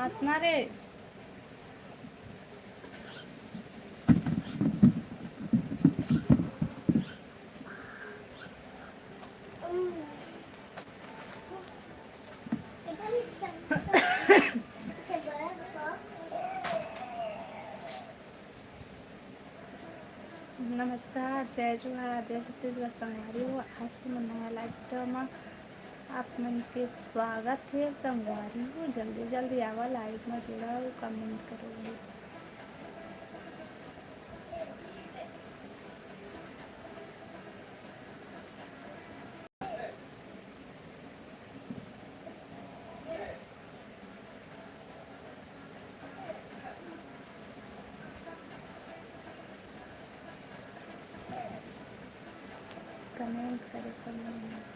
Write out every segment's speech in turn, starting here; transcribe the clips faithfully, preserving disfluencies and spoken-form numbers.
अतना रे। नमस्कार, जय जोहार, जय छत्तीसगढ़ संगवारी हो। आज के मोर नया live video म आप मन के स्वागत हे। संगवारी हो, जल्दी जल्दी आवा, live म जुड़ा अउ comment करो। Comment करे, comment।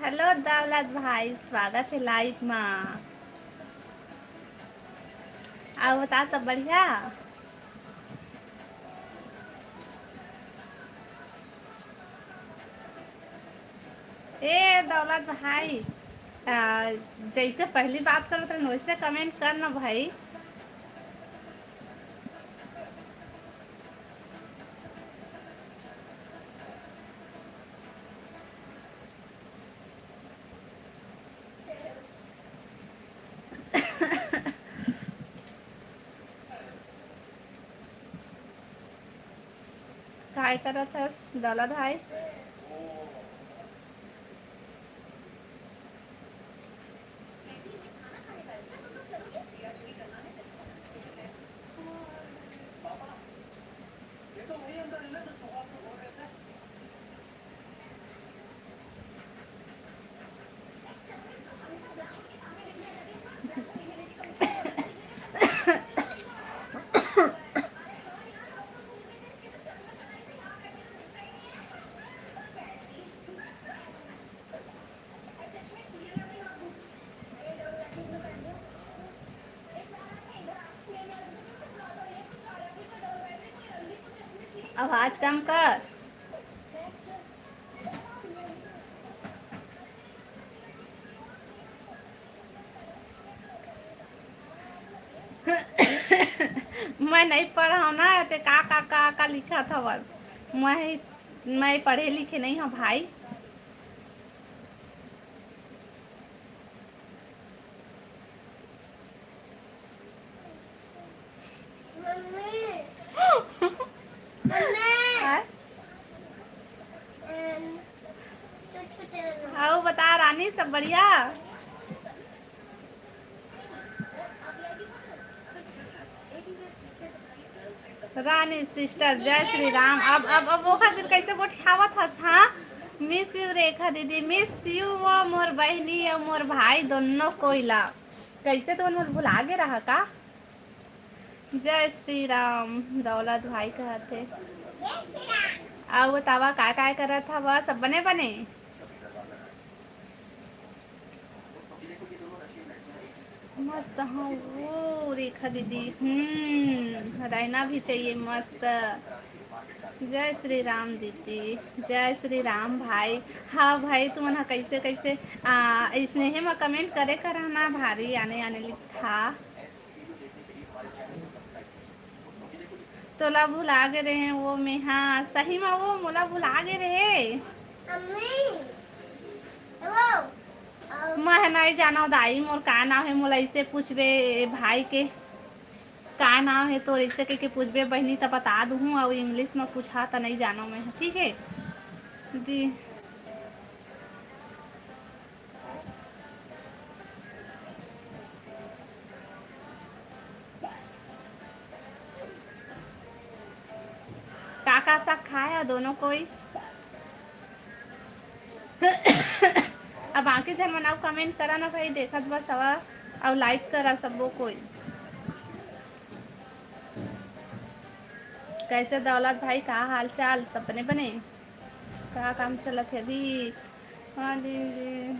Hello दौलत भाई, स्वागत हे live मा। अउ बता, सब बढ़िया? ए दौलत भाई, आ, जैसे पहली बात करत रहन वैसे comment कर ना भाई। काय करत हस दौलत भाई? आवाज कम कर। मैं नहीं पढ़व ना, ते का, का, का, का लिखत हवस। मैं, मैं पढ़े लिखे नहीं हूँ भाई। मम्मी। मम्मी। हाँ? अम, तो छुट्टी में। अउ बता रानी, सब बढ़िया? रानी sister, जय श्री राम। अब, अब, अब ओखर दिन कैसे गोठियावत हस, हाँ? Miss you रेखा दीदी, miss you वो मोर बहिनी अउ मोर भाई दोनों कोई ला। कैसे तो मोर भुला गे रहा का? जय श्री राम, दौलत भाई कहत हे। अउ बतावा, काय काय करत हवा? सब बने बने? मस्त हूँ वो रेखा दीदी, हम्म, रहना भी चाहिए मस्त। जय श्री राम दीदी, जय श्री राम भाई। हाँ भाई, तुमन ह कैसे कैसे, आ, स्नेहे म comment करे करना भारी आने आने लिखा। तोला भुला गे रहे वो मेहा, सही म वो मोला भुला गे रहे। अम्मी, वो, अ, मैं नहीं जानव दाई, मोर का नाम हे, मोला इसे पूछबे भाई के, का नाम हे तोर, इसे कह के पूछबे बहिनी, त बता दूहूँ, अउ English म पूछा त नहीं जानव मैं, ठीक हे दी। का का साग खाया दोनों कोई? अब बाकी झन मन अउ comment करा ना भाई, देखत बस हवा, अउ like करा सबो कोई। कैसे दौलत भाई, का हाल चाल? सब बने बने? का काम चलत हे अभी? हाँ दीदी।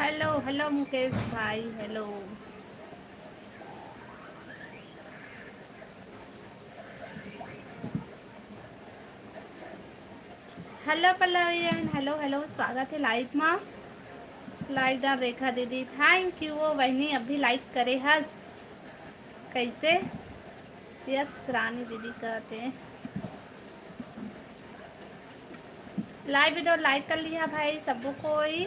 हेलो, हेलो मुकेश भाई, हेलो। हेलो पल्लवी बहन, हेलो, हेलो, स्वागत हे लाइव मा। लाइक डाल रेखा दीदी, थैंक यू। ओ बहिनी, अभी लाइक करे हस कैसे? यस, रानी दीदी कहते हैं। लाइव वीडियो लाइक कर लिया भाई सबको कोई।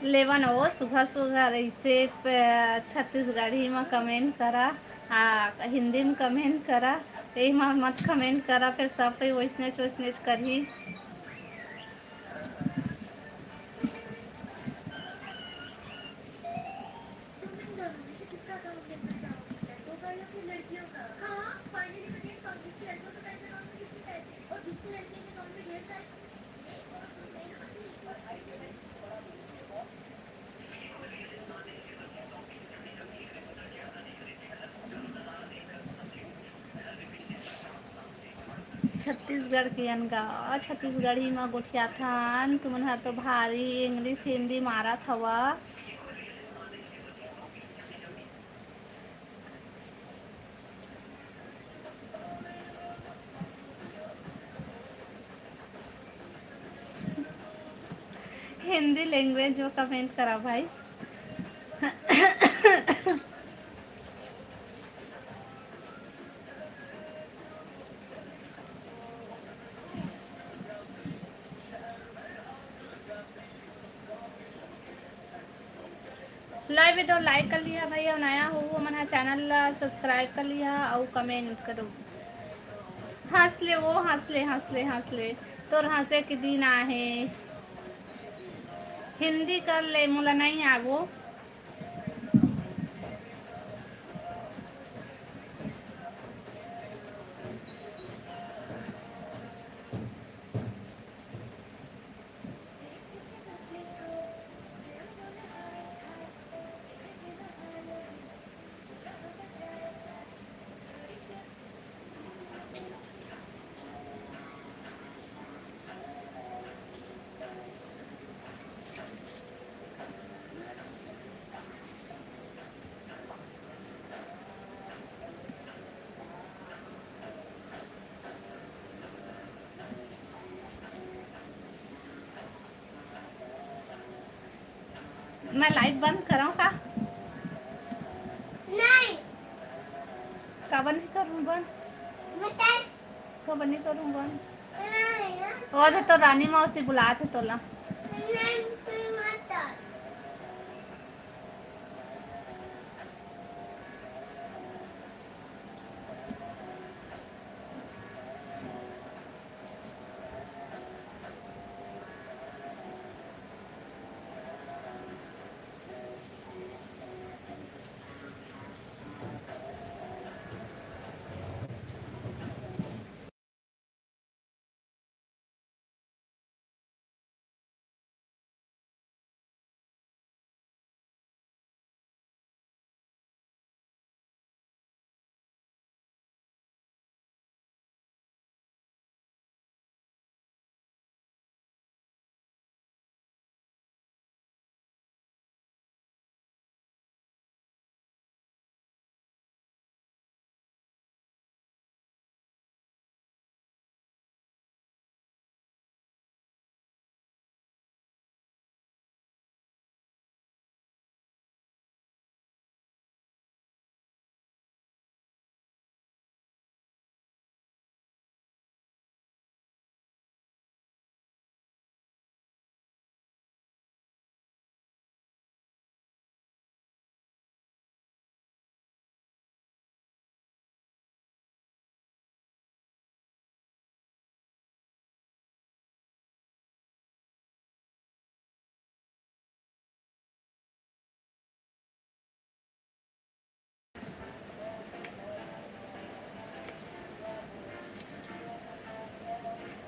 लेवन ओ सुघर सुघर ऐसे प-, छत्तीसगढ़ी म कमेंट करा, आ, हिंदी म कमेंट करा, एही म मत कमेंट करा, फिर सब कोई वैसनेच वैसनेच करही। छत्तीसगढ़ के अनगा, छत्तीसगढ़ी म गोठियाथन। तुमन ह तो भारी इंग्लिश हिंदी मारत हवा। हिंदी लैंग्वेज म कमेंट करा भाई। लाइव वीडियो लाइक कर लिहा भाई, अउ नया हो, हमन ह चैनल ला सब्सक्राइब कर लिहा अउ कमेंट करो। हंस ले वो, हंस ले, हंस ले, हंस ले, तोर हंसे के दिन आहे। हिंदी कर ले, मोला नहीं आवो। मैं लाइव बंद करंव का? नहीं। काबर नहीं करूँ बंद? बता। काबर नहीं करूँ बंद? नहीं ना। वो तो रानी मौसी बुलात हे तोला। नहीं, तू मत कर।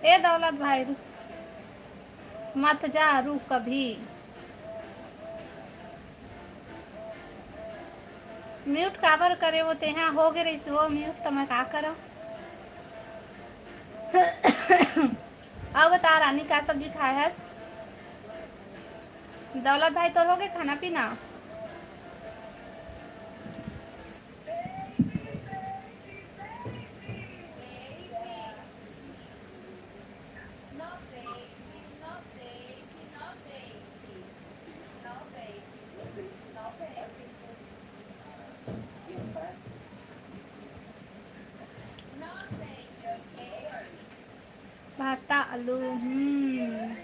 ए दौलत भाई, रुक, मत जा, रुक अभी। Mute काबर करे वो? तेहा हो गे रहिस वो mute, त मैं का करंव? अउ बता रानी, का सब्जी खाए हस? दौलत भाई, तोर हो गे खाना पीना? भाटा आलू, हम्म।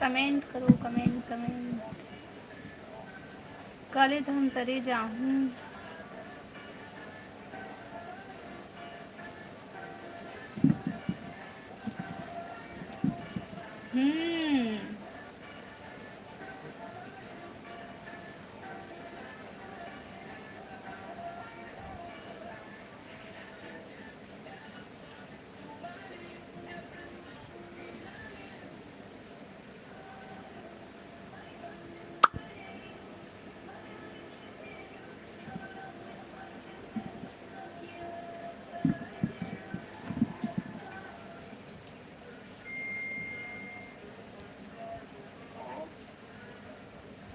Comment करो, comment, comment। काली धमतरी जाहूँ। हम्म।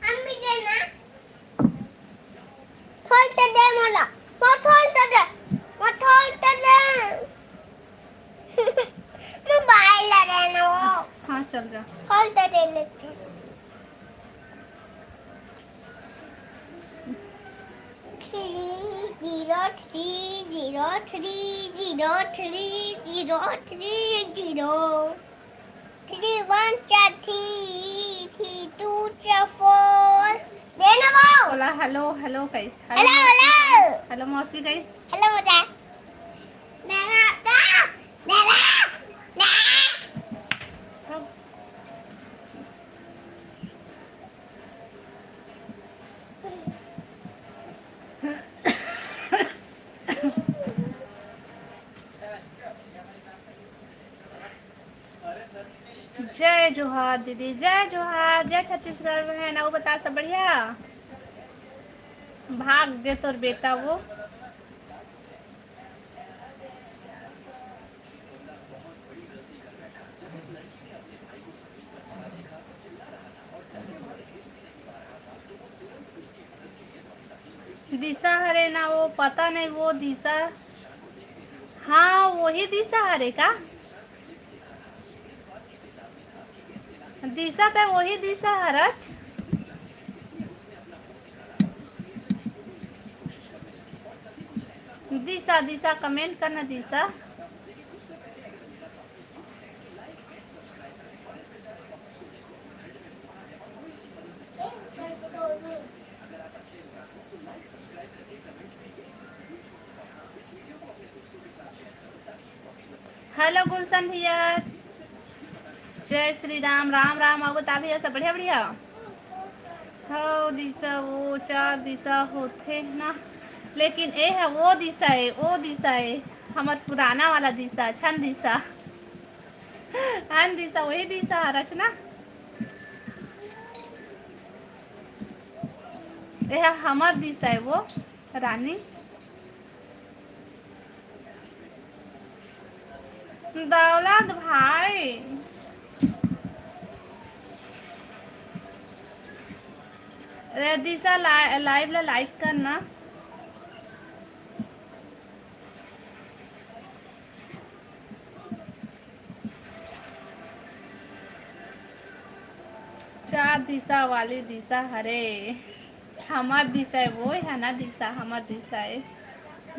अम्मी दे ना। थोल तो दे मोला। मोर थोल तो दे। मोर थोल तो दे। मोबाइल ला दे ना वो। हाँ, चल जा। थोल तो दे लेते। Three zero three zero three zero three zero three zero three one चार three three two चार four। दे ना वो। बोला hello, hello कही। Hello, hello, मौसी hello। कही। Hello मौसी कही। Hello मौसी। ना, ना, ना, ना, ना। जय जोहार दीदी, जय जोहार, जय छत्तीसगढ़ बहन। अउ बता, सब बढ़िया? भाग गे तोर बेटा वो। दिशा हरे ना वो, पता नहीं वो दिशा। हाँ, वही दिशा हरे का? दिशा त वही दिशा हरच। दिशा, दिशा, comment करना दिशा। Hello गुलशन भैया, जय श्री राम, राम राम। अउ बता भैया, सब बढ़िया, बढ़िया? हो दिशा, वो चार दिशा होथे ना, लेकिन ए ह वो दिशा ए, वो दिशा ए, हमर पुराना वाला दिशा, छन दिशा। अन दिशा, वही दिशा हरच ना। ए ह हमर दिशा ए वो, रानी। दौलत भाई, अरे दिशा ला-, live ला like करना। चार दिशा वाली दिशा हरे। हमर दिशा ए वो, है ना दिशा, हमर दिशा ए।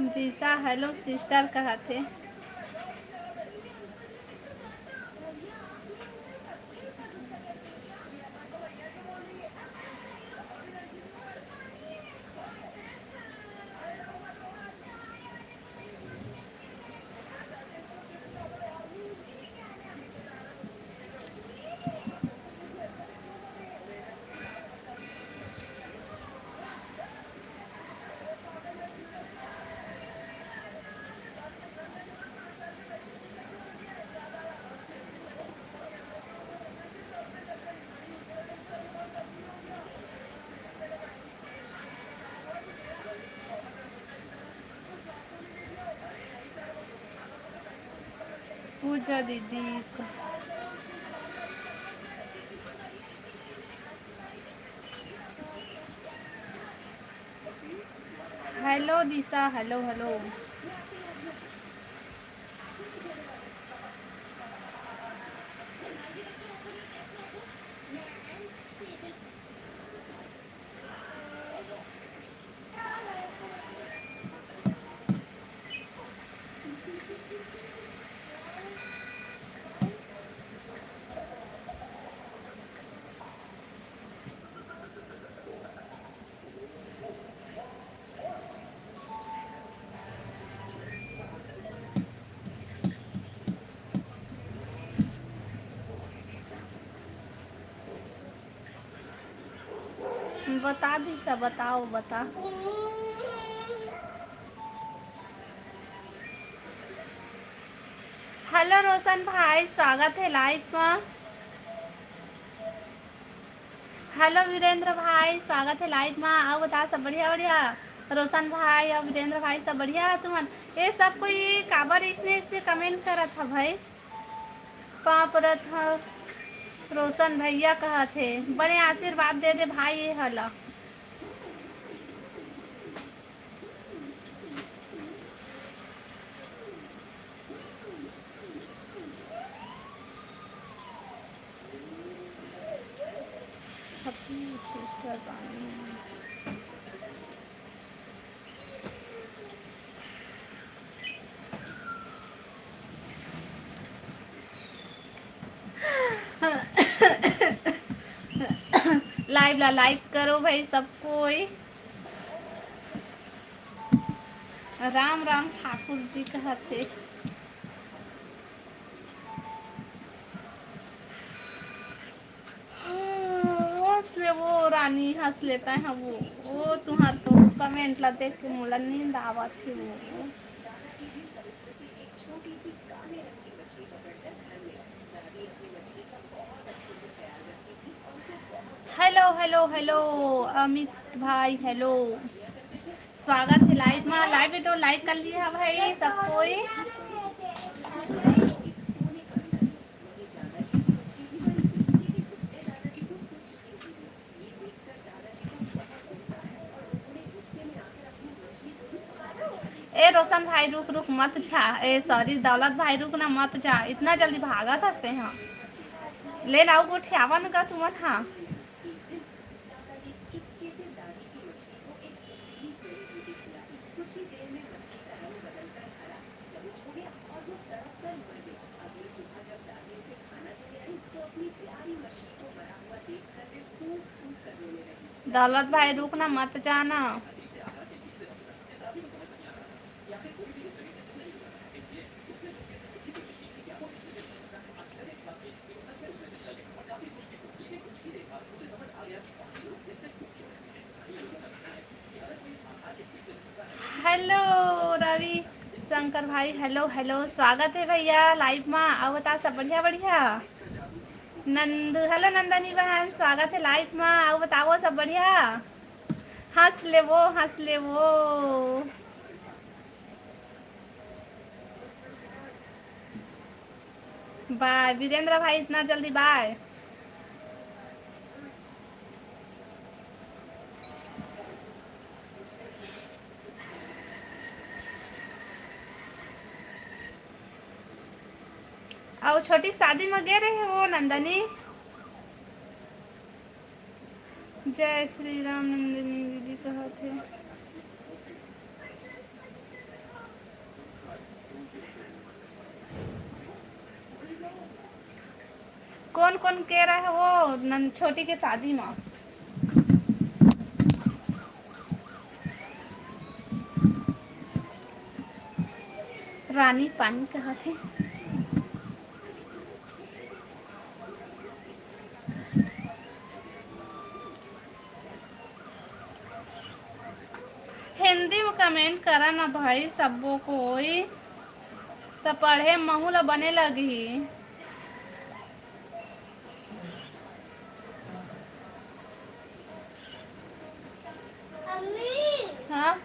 दिशा, hello sister कहत हे। पूजा दीदी का। Hello दिशा, hello, hello। बता दिशा, बताओ, बता। Hello रोशन भाई, स्वागत हे live मा। Hello वीरेंद्र भाई, स्वागत हे live मा। अउ बता, सब बढ़िया, बढ़िया? रोशन भाई अउ वीरेंद्र भाई, सब बढ़िया हे तुमन? ये सब कोई काबर इसने इसने comment करत ह भाई? पाँव परत ह, रोशन भैया कहत हे, बने आशीर्वाद दे दे भाई ये हला। Happy sister बानी। Live ला like करो भाई सब कोई। राम राम ठाकुर जी कहत हे। हंस ले वो रानी, हंस लेता है वो। वो तुहार तो comment ला देख के मोला नींद आवत हे वो। Hello, hello, hello, अमित भाई, hello। स्वागत हे live मा। Live हे तो like कर लिहा भाई सब कोई। ए रोशन भाई, रुक, रुक, मत जा। ए, sorry, दौलत भाई, रुक ना, मत जा। इतना जल्दी भागत हस तेहा। ले ना, अउ गोठियावा न गा तुमन हा। दौलत भाई, रुक ना, मत जाना। Hello रवि शंकर भाई, hello, hello, स्वागत हे भैया live मा। अउ बता, सब बढ़िया, बढ़िया? नंद, hello नंदनी बहन, स्वागत हे live मा। अउ बताओ, सब बढ़िया? हंस ले वो, हंस ले वो। Bye वीरेंद्र भाई, इतना जल्दी bye। अउ छोटी शादी में गे रहे वो नंदनी। जय श्री राम नंदिनी दीदी कहत हे। कोन कोन के रहे वो नन-, छोटी के शादी मा? रानी पानी कहत हे। हिंदी में comment करा ना भाई, सब्बो कोई त पढ़े महू ला बने लगही। हाँ?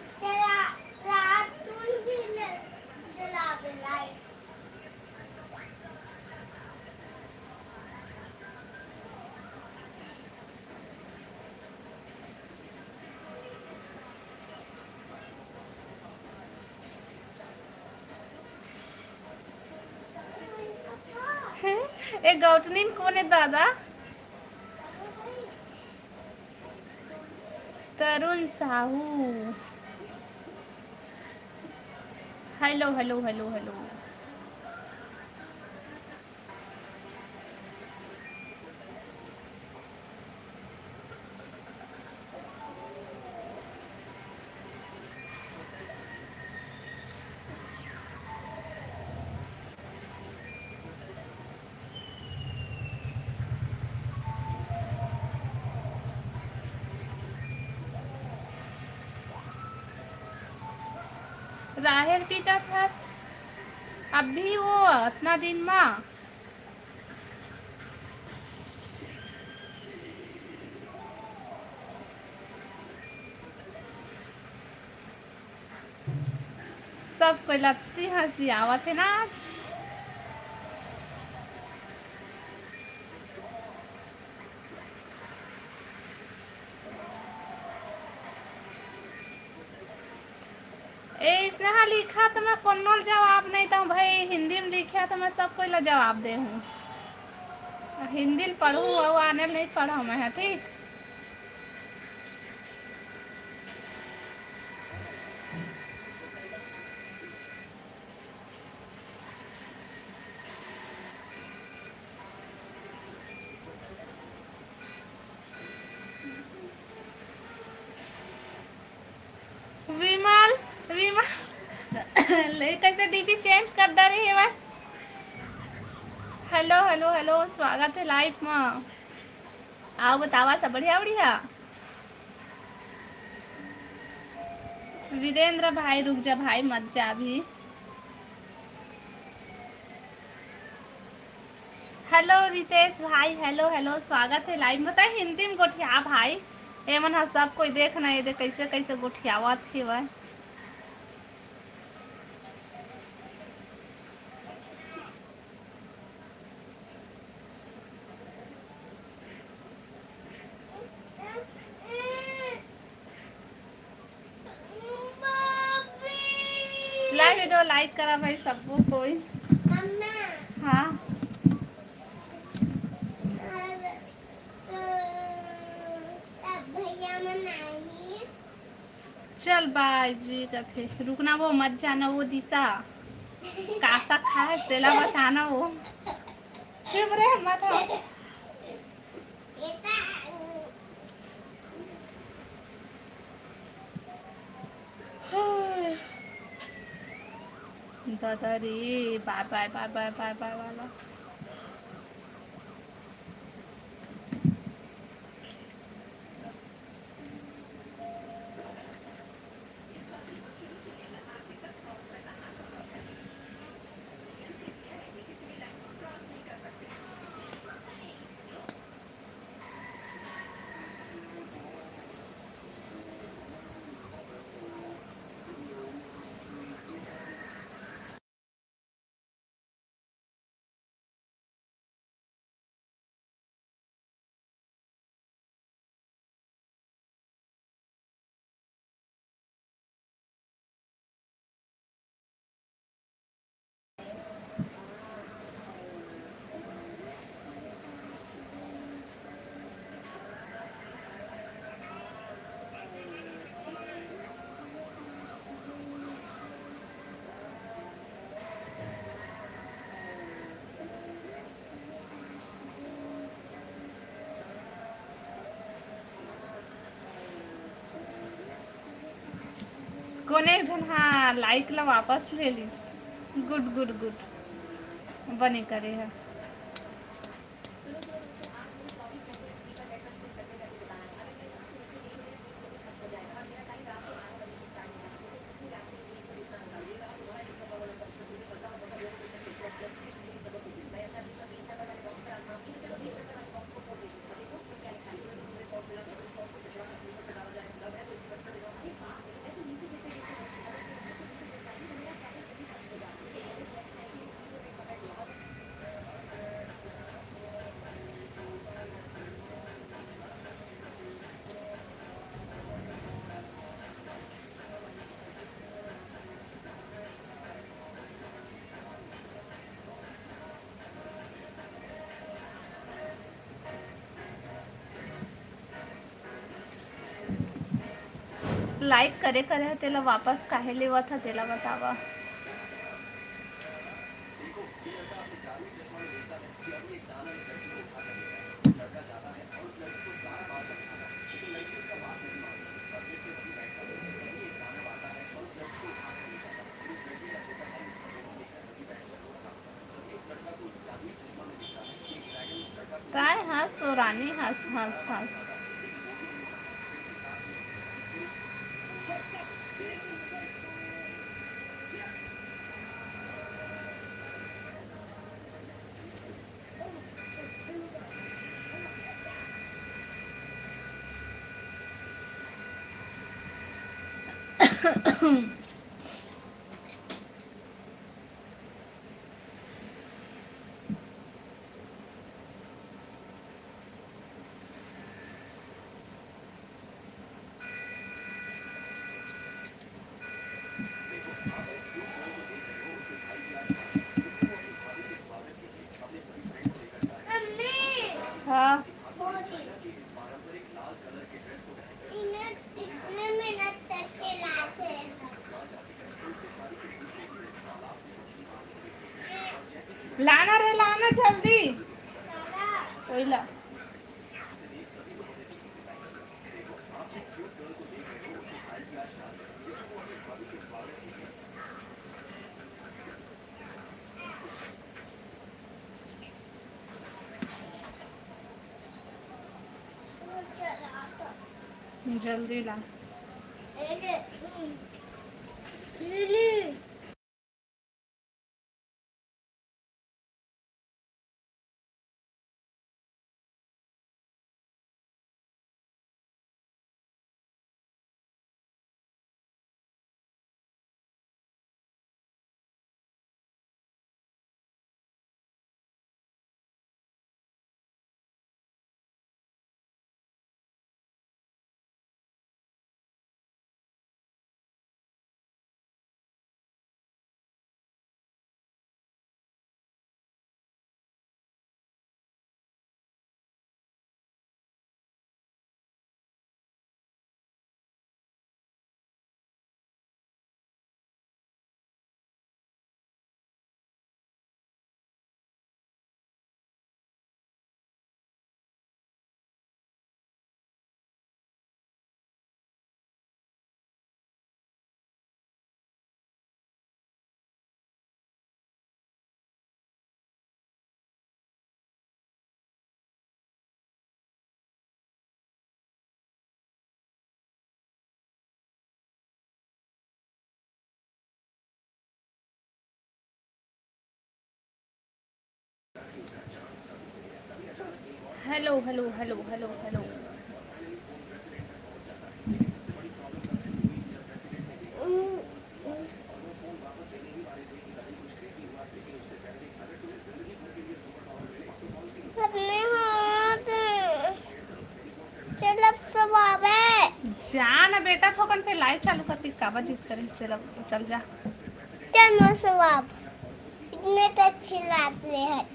ए गौटनिन कोन हे दादा? तरुण Sahu. Hello, hello, hello, hello। राहेर पीटत हस अभी वो अतना दिन मा। सब कोई ला अति हंसी आवत हे ना आज। ए, इसने हा लिखा त मैं कोनो ल जवाब नहीं दूं भाई, हिंदी में लिखा त मैं सब कोई ला जवाब दे हूँ। हिंदी ल पढ़ू अउ आने ल नहीं पढ़ा मैं हा, ठीक। विमल, विमल, ले कैसे डीपी चेंज कर डारे हे भाई। हेलो, हेलो, हेलो, स्वागत हे लाइव म। आओ बतावा, सब बढ़िया, बढ़िया। वीरेंद्र भाई, रुक जा भाई, मत जा अभी। हेलो रितेश भाई, हेलो, हेलो, स्वागत हे लाइव म। त हिंदी म गोठिया भाई, एमन ह सब कोई देख ना, ये दे कैसे, कैसे गोठियावत हेवय। लाइव वीडियो लाइक करा भाई सबको कोई। हाँ। चल बाय जी कथे, रुकना वो मत जाना वो दिशा। कासा खास तेला बताना वो। चुप रे, मत हंस। दादा रे, बाय बाय, बाय बाय, बाय बाय वाला। कोने एक झन, हाँ, लाइक ला वापस ले लिस। गुड, गुड, गुड, बने करे है। लाइक करे करे ह, तेला वापस काहे लेवत ह, तेला बतावा। काय हंस ओ रानी, हंस, हंस, हंस। हाँ। लाना रे, लाना जल्दी। कोई ला। जल्दी ला। Hello, hello, hello, hello, hello. चल, अब सब आवे। जा ना बेटा, थोकन पे लाइव चालू करके काबर जिद करे, चल, अब चल जा। चल, मैं सब आव। इतने तो अच्छी लात ले है।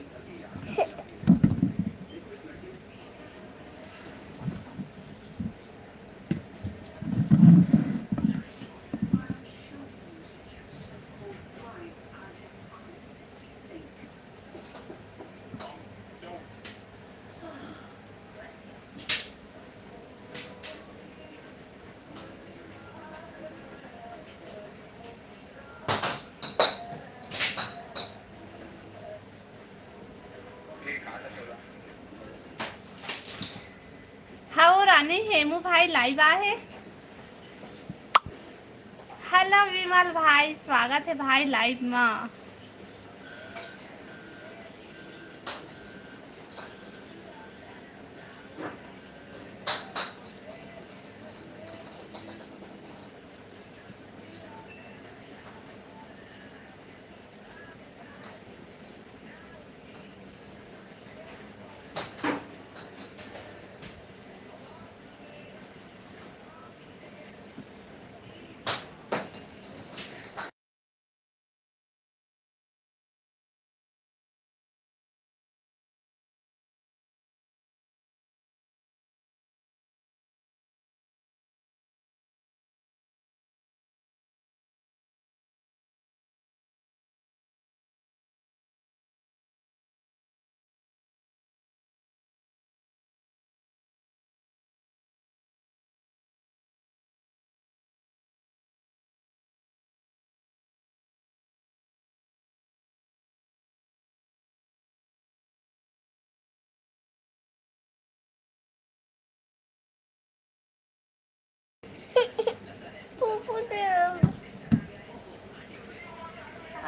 हव रानी, हेमू भाई live आहे। Hello विमल भाई, स्वागत हे भाई live मा।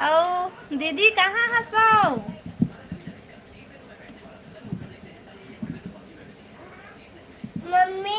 अउ दीदी कहाँ हसो? मम्मी।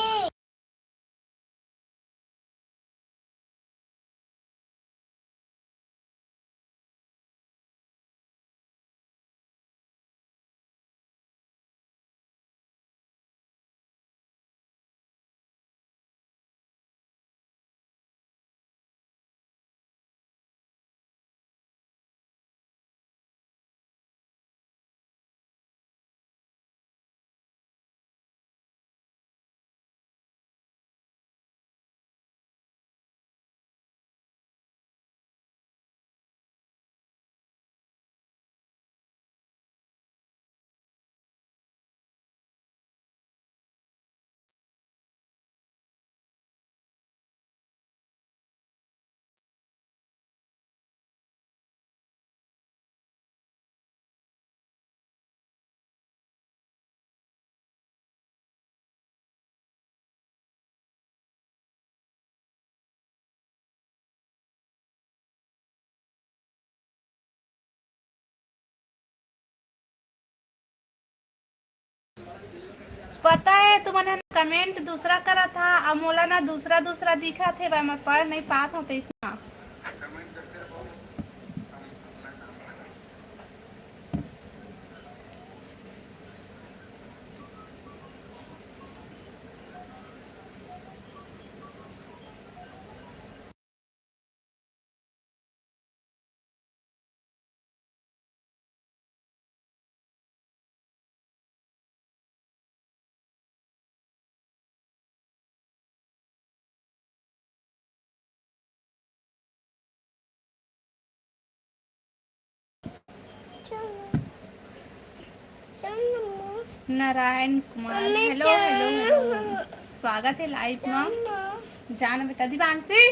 पता है तुमन ह comment दूसरा करत हा, अउ मोला ना दूसरा दूसरा दिखत हे, मैं पढ़ नहीं पात हूँ तैसना। Narayan Kumar, hello, hello, hello। स्वागत है live में। जान बेटा, दिवांशी।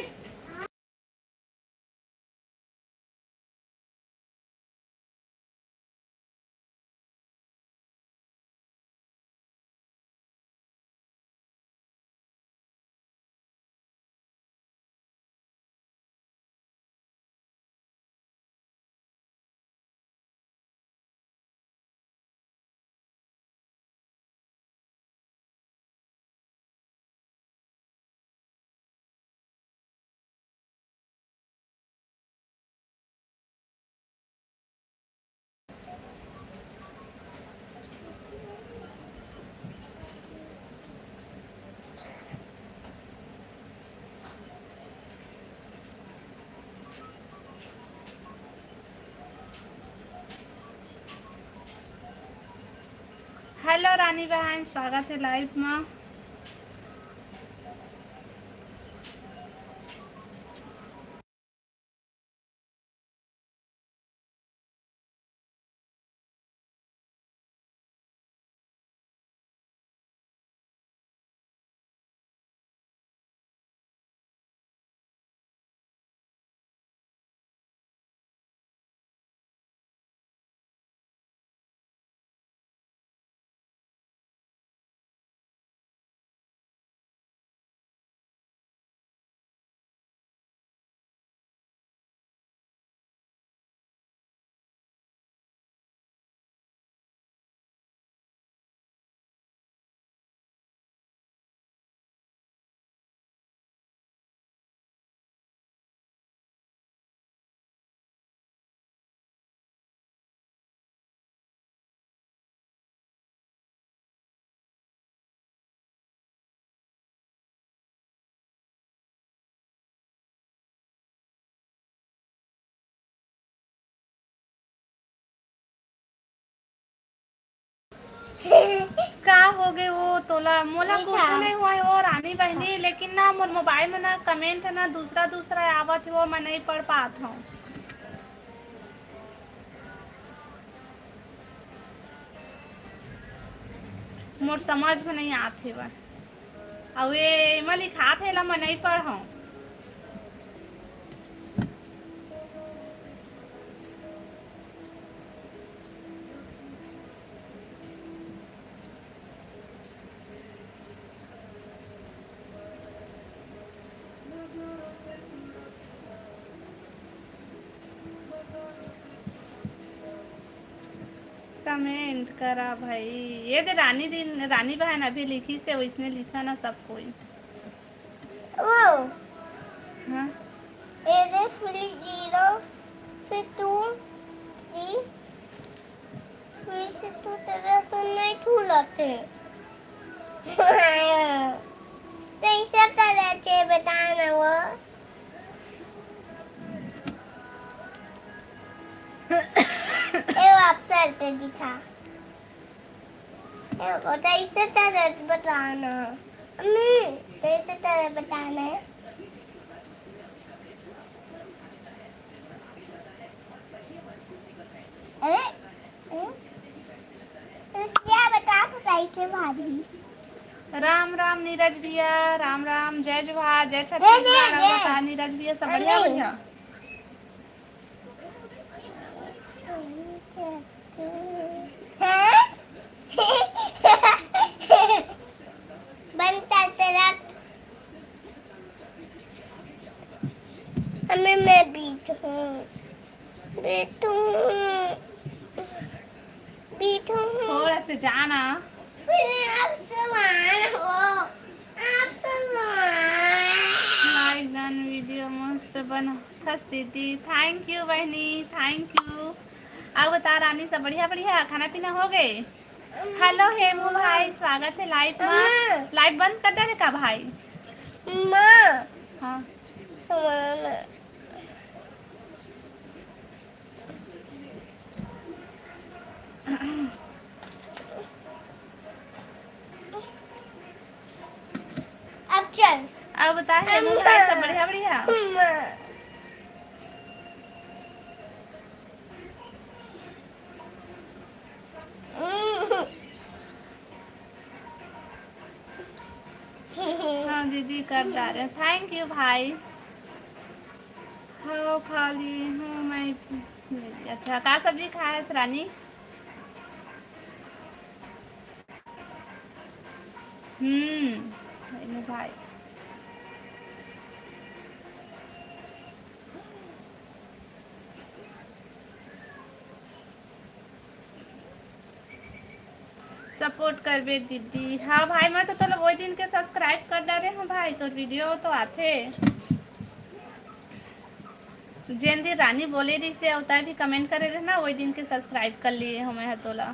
Hello रानी बहन, स्वागत है live में। का हो गे वो तोला? मोला कुछ नहीं हुआ है वो रानी बहनी, लेकिन ना मोर मोबाइल में ना कमेंट ना दूसरा दूसरा आवत है, वो मैं नहीं पढ़ पात हूँ। मोर समझ में नहीं आत हे बा। अउ ये एमा लिखात हे, एला मैं नहीं पढ़ हूँ। कमेंट करा भाई। ये दे रानी दिन, रानी बहन अभी लिखी से, वैसने लिखा ना सब कोई। वो। हाँ। ए दे फिर जीरो, फिर टू, थ्री, फिर से टू तरह तो नहीं खुलते। तो इसे तरह से बताना वो। ए, वो अफसर पे दिखा। ए, वो तो इसे तरह बताना। अम्मी, तो इसे तरह बताना है। अरे, अरे, तो क्या बता तो कैसे भाभी? राम राम नीरज भैया, राम राम, जय जोहार, जय छत्तीसगढ़। अरे, अउ बता नीरज भैया, सब बढ़िया? अरे। बढ़िया। हैं? बंद कर तेरा। हमें मैं बीत हूँ। बीत हूँ। बीत हूँ। थोड़ा से जाना। फिर आप समान हो। आप तो समान। लाइक डन, वीडियो मस्त बना। थस दीदी, thank you बहनी, thank you। अउ बता रानी, सब बढ़िया बढ़िया, खाना पीना हो गए? हेलो हेमू भाई, स्वागत है लाइव में। अम्मा। लाइव बंद कर दे रे का भाई? माँ। हाँ। समान। अब चल। अब बता हेमू भाई, सब बढ़िया बढ़िया? अम्मा। हाँ दीदी, कर डारे, thank you भाई। हाँ, खा ली हूँ मैं। अच्छा, का सब्जी खाए हस रानी? हम्म, हेमू भाई। सपोर्ट करबे दीदी। हाँ भाई, मैं तो तोला वही दिन के सब्सक्राइब कर डारे हूँ भाई, तोर वीडियो तो आथे। जेन दिन रानी बोले रहिसे, अउ तैं भी कमेंट करे रहे ना, वही दिन के सब्सक्राइब कर लिए हूँ मैं ह तोला।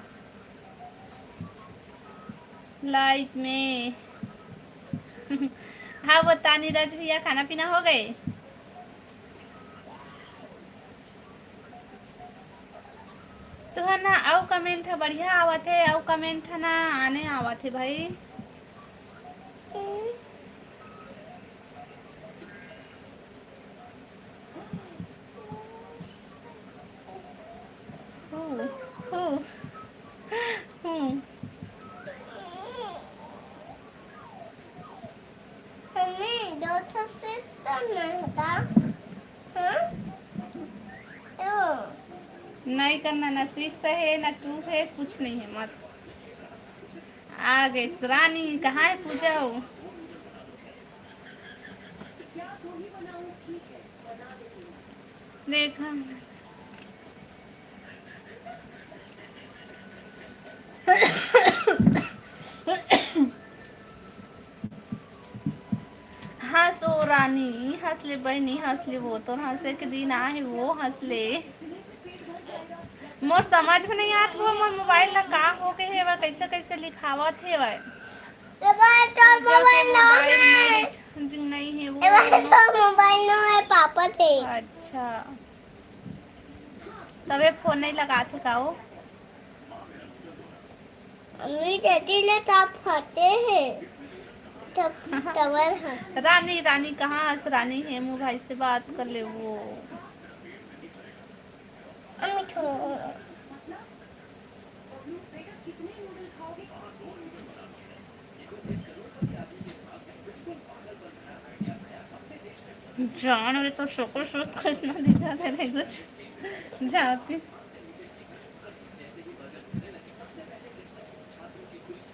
लाइव में। हाँ, बता नीरज भैया, खाना पीना हो गए? तुहर ना अउ कमेंट ह बढ़िया आवत हे, अउ कमेंट ह ना आने आवत हे भाई। हूँ, हूँ, हूँ। मम्मी, दो ठो सिस्टम में होता। हाँ? तो नहीं करना, ना सिक्स हे, ना टू हे, कुछ नहीं हे, मत। आ गइस रानी, कहाँ हे पूजा हो? देखा। हँस ओ रानी, हँस ले बहिनी, हँस ले, वो तो हँसे के दिन आहे, वो हँस ले। मोर समझ में नहीं आत हवय, मोर मोबाइल ला का हो गे हेवय, कइसे कइसे लिखावत हेवय। एबर तोर पूजा के मोबाइल नवा मोबाइल हे। मेरे चार्जिंग नहीं हे वो। एबर तोर मोबाइल नवा हे, पापा थे। अच्छा, तबे फोन नहीं लगात हे का वो? अम्मी, जल्दी ले, तब फटे हे। तब, तबर ह। रानी, रानी कहाँ हस? रानी हेमू भाई से बात कर ले वो। अम्मी, थोड़ा। जान रे, तो शक्ल शक्ल कैसना दिखा दे रहे कुछ जाती।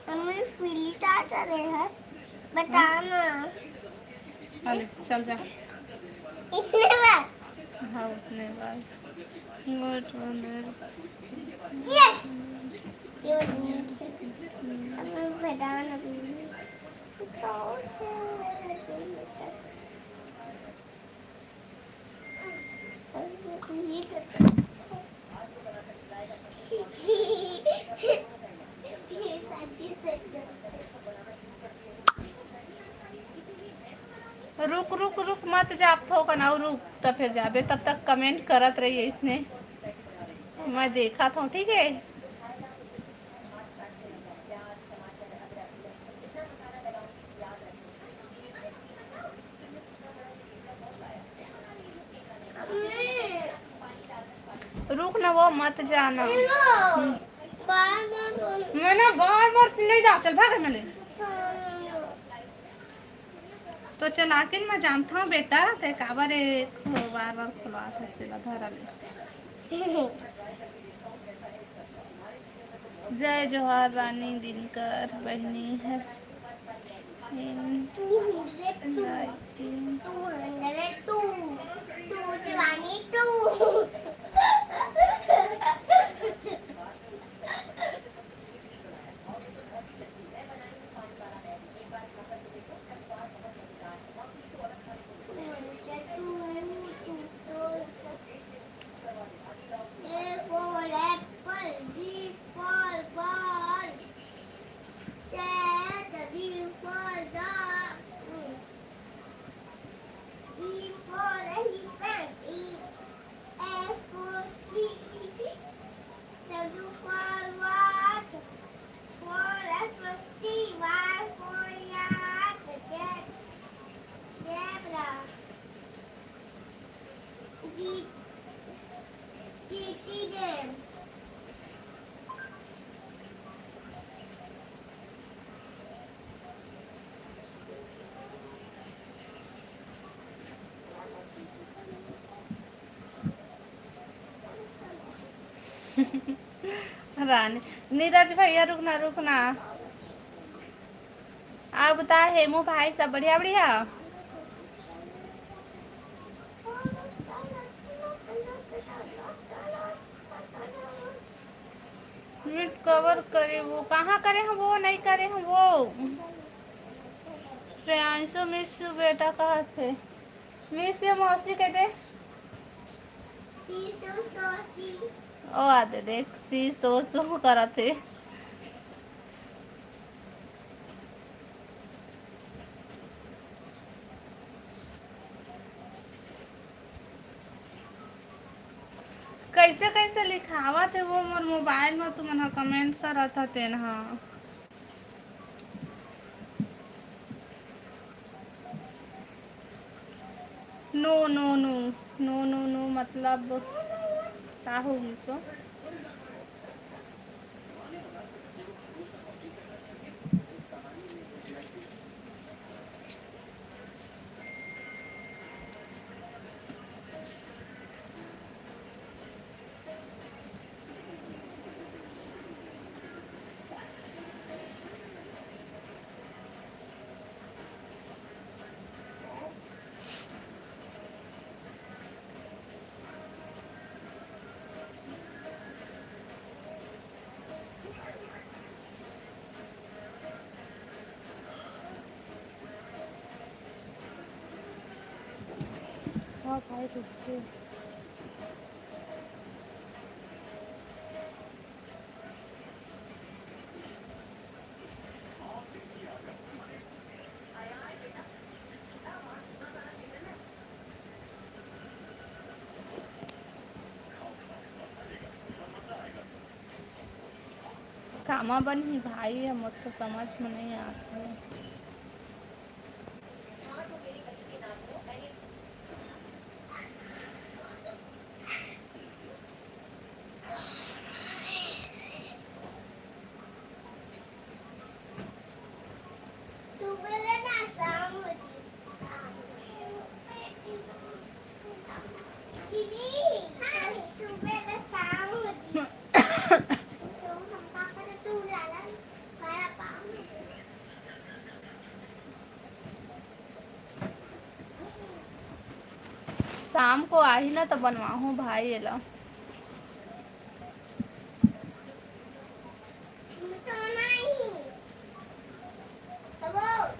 हमें पीली तार चले है, बताना। अरे, चल जा। इतने बार। हाँ, उतने बार। Good one। Yes। ये बताना। रुक, रुक, रुक, मत जा, आप थोकन अउ रुक, त फिर जाबे। तब तक comment करत रहिए इसने, मैं देखत हूँ, ठीक है? रुक ना, वो मत जाना। हम्म। बार बार बोल। मैं ना बार बार नहीं जा, चल भाग, मैं ले। तो चलाकिन मैं जानता हूँ बेटा, ते काबर एक बार बार खुलवा थे तेला धरा ले। जय जोहार रानी दिनकर बहिनी है। A for apple, B for ball, C, D for dog, E for elephant, E, F for fish, W for what? Four, S for sea, Y for yak, Z, zebra. जी, जीती दे। रानी, नीरज भैया, रुकना, रुकना। आप बता, हेमू भाई, सब बढ़िया, बढ़िया? Meet कवर करे वो, कहाँ करे हम वो, नहीं करे हम वो। श्रेयांशु, miss you बेटा, कहा थे? Miss you मौसी कह दे। सी सो सो सी। ओ आते देख, सी सो सो करत हे। कैसे कैसे लिखावत हे वो मोर मोबाइल में, तुमन ह comment करत ह तेन ह। No, no, no, no, no, no, मतलब का हो गिस ओ? कामा बनही भाई, हमर तो समझ में नहीं आते। शाम को आही ना, तो बनवाहूँ भाई एला।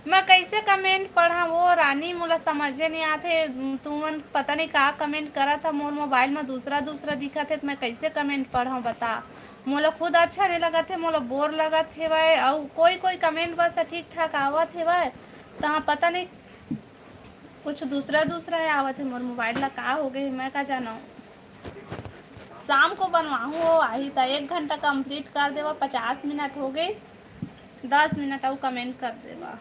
मैं कैसे कमेंट पढ़ा वो रानी, मोला समझे नहीं आथे। तुमन पता नहीं का कमेंट करत ह, मोर मोबाइल में दूसरा दूसरा दिखत हे, तो मैं कैसे कमेंट पढ़ा बता। मोला खुद अच्छा नहीं लगत हे, मोला बोर लगत हेवय। अउ कोई कोई कमेंट बस ठीक ठाक आवत हेवय, तहाँ पता नहीं कुछ दूसरा दूसरा हे आवत हे। मोर मोबाइल ला का हो गए, मैं का जानव। शाम को बनवाहूँ, वो आही त एक घंटा कंप्लीट कर देवा, पचास मिनट हो गइस, दस मिनट अउ कमेंट कर देवा,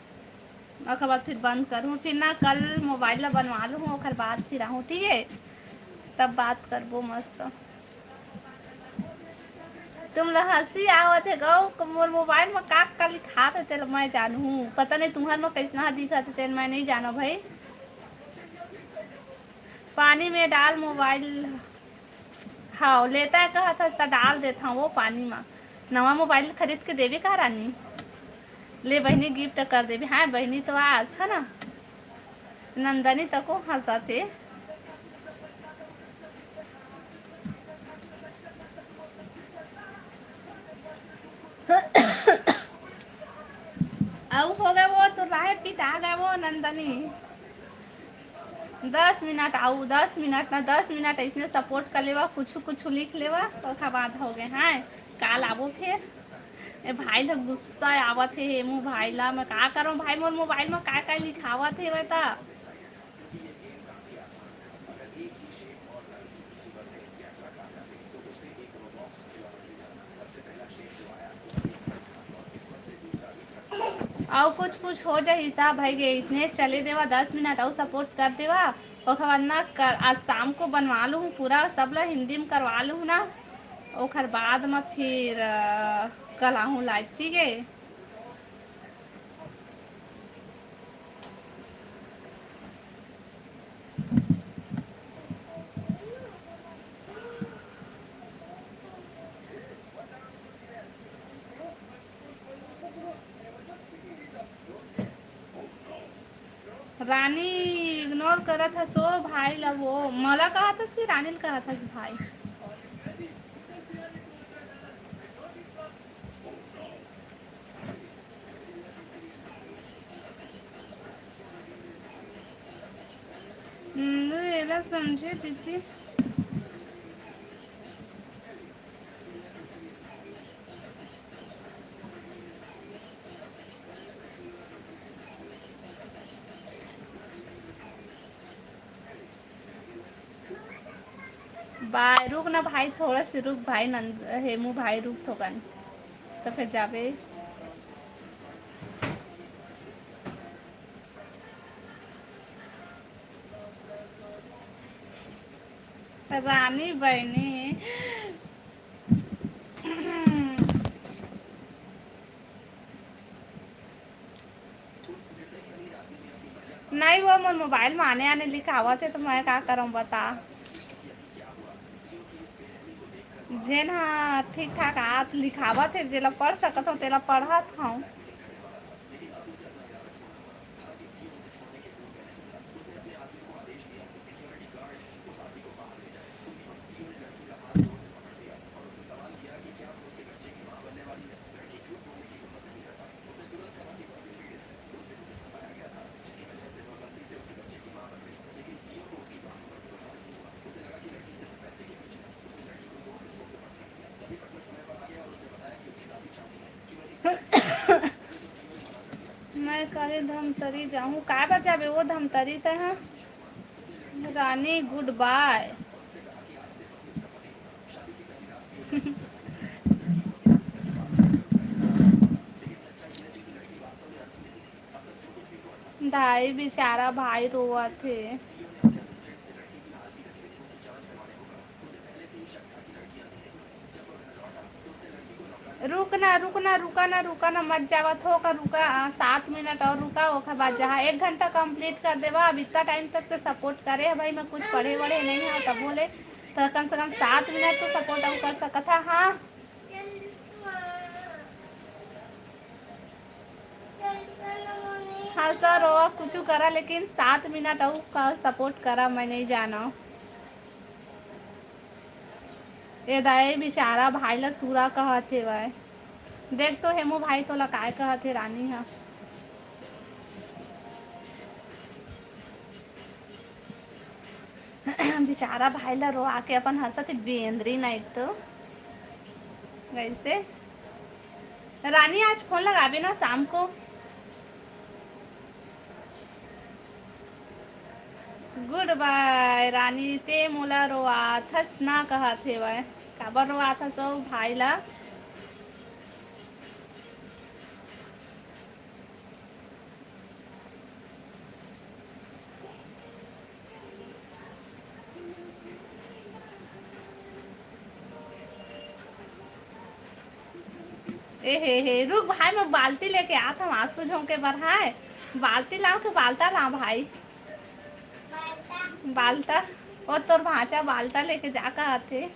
ओकर बाद फिर बंद करूँ। फिर ना कल मोबाइल ला बनवा लूँ, ओकर बाद फिर आहूँ, ठीक है, तब बात करबो मस्त। तुम ला हंसी आवत हे गौ, मोर मोबाइल में का का लिखात हे, तेला मैं जानहूँ। पता नहीं तुम्हर में कैसना दिखत हे, तेन मैं नहीं जानो भाई। पानी में डाल मोबाइल। हाँ, लेता है कहत हस, त डाल देत हूँ वो पानी में। नवा मोबाइल खरीद के देबे का रानी? ले बहिनी, गिफ्ट कर देबे। हाँ बहिनी, तो आज है ना, नंदनी तको हंसत हे। अउ हो गए वो, तो राहे पिटा गए वो नंदनी। दस मिनट आऊ, दस मिनट ना, दस मिनट ऐसने सपोर्ट कर लेवा, कुछ कुछ लिख लेवा, ओखर बाद हो गए। हाँ, काल आबो फिर। ए भाई ला गुस्सा आवत हे, हेमू भाई ला मैं का करूँ भाई, मोर मोबाइल में का का लिखावत हे बता। अउ कुछ कुछ हो जाही त भाई गे, इसने चले देवा, दस मिनट अउ सपोर्ट कर देवा। ओखर बाद ना कर, आज शाम को बनवा लूँ पूरा, सब ला हिंदी में करवा लूँ ना, ओखर बाद म फिर, अ, कल आहूँ लाइव, ठीक है। रानी इग्नोर करत हस ओ भाई ला, वो मोला कहत हस कि रानी ल कहत हस भाई। हम्म, एला समझे दीदी। बाय, रुक ना भाई, थोड़ा से रुक भाई, नंद, हेमू भाई, रुक थोकन, तो फिर जाबे। रानी बहिनी। नहीं वो मोर मोबाइल में आने आने लिखावत हे, तो मैं का करम बता। जेन ह ठीक ठाक आत लिखावत हे, जेला पढ़ सकत हो, तेला पढ़त हूँ। मैं काली धमतरी जाहूँ, काय बर जाबे वो धमतरी तैं ह? रानी, गुड बाय। भाई, बेचारा भाई रोवत हे। रुक ना, रुक ना, रुका ना, रुका ना, मत जावा, थोका रुका, आ, सात मिनट और रुका, ओकर बाद जहाँ एक घंटा कंप्लीट कर देवा। अब इतना टाइम तक से सपोर्ट करे है भाई, मैं कुछ पढ़े वढ़े नहीं है, तब बोले तो कम से कम सात मिनट तो सपोर्ट हम कर सकत हा। हाँ, हाँ सर, वो कुछ करा, लेकिन सात मिनट अउ का सपोर्ट करा, मैं नहीं जाना। ए दाई, बेचारा भाई ला टूरा कहत हेवय। देख तो हेमू भाई, तोला काय कहत हे रानी ह। बेचारा भाई ला रोआ के अपन हंसत हे, बेंदरी नहीं तो। वैसे रानी, आज फोन लगाबे ना शाम को। गुड बाय रानी, ते मोला रोआथस ना कहत हेवय, काबर रोआथस ओ भाई ला? ए हे हे, रुक भाई, मैं बाल्टी लेके आत हूँ आंसू झोंके बर। हाय, बाल्टी लाव के बाल्टा लाव भाई। बाल्टा, ओ तोर भांचा बाल्टा लेके जा का आथे।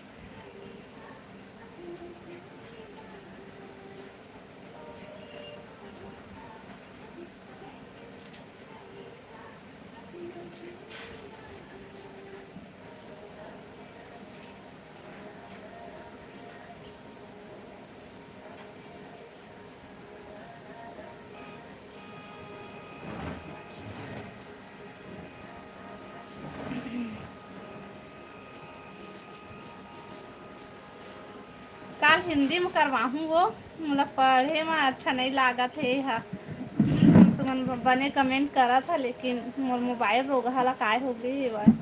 काल हिंदी में करवाहूँ वो, मोला पढ़े में अच्छा नहीं लागत हे हा। तुमन बने कमेंट करत हा, लेकिन मोर मोबाइल रोगहा ला काय हो गई हे।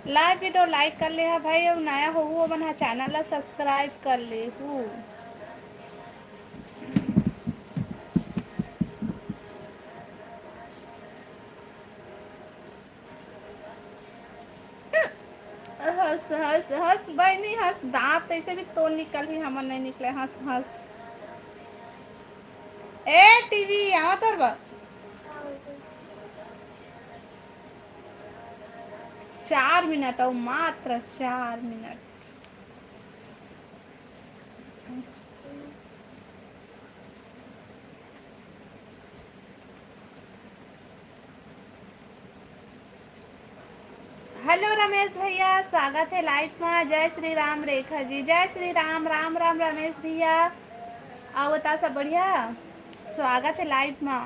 लाइव वीडियो लाइक कर ले हा भाई, अउ नया होहू ओमन हा चैनल ला सब्सक्राइब कर ले हू। हंस, हंस, हंस, बहिनी, हंस, दांत ऐसे भी तो निकल ही, हमर नहीं निकले, हंस, हंस। ए, टीवी, आवा तोर बर। चार मिनट, अउ मात्र चार मिनट। हेलो रमेश भैया, स्वागत है लाइव मा। जय श्री राम रेखा जी, जय श्री राम, राम राम रमेश भैया। अउ बता, सब बढ़िया? स्वागत है लाइव मा।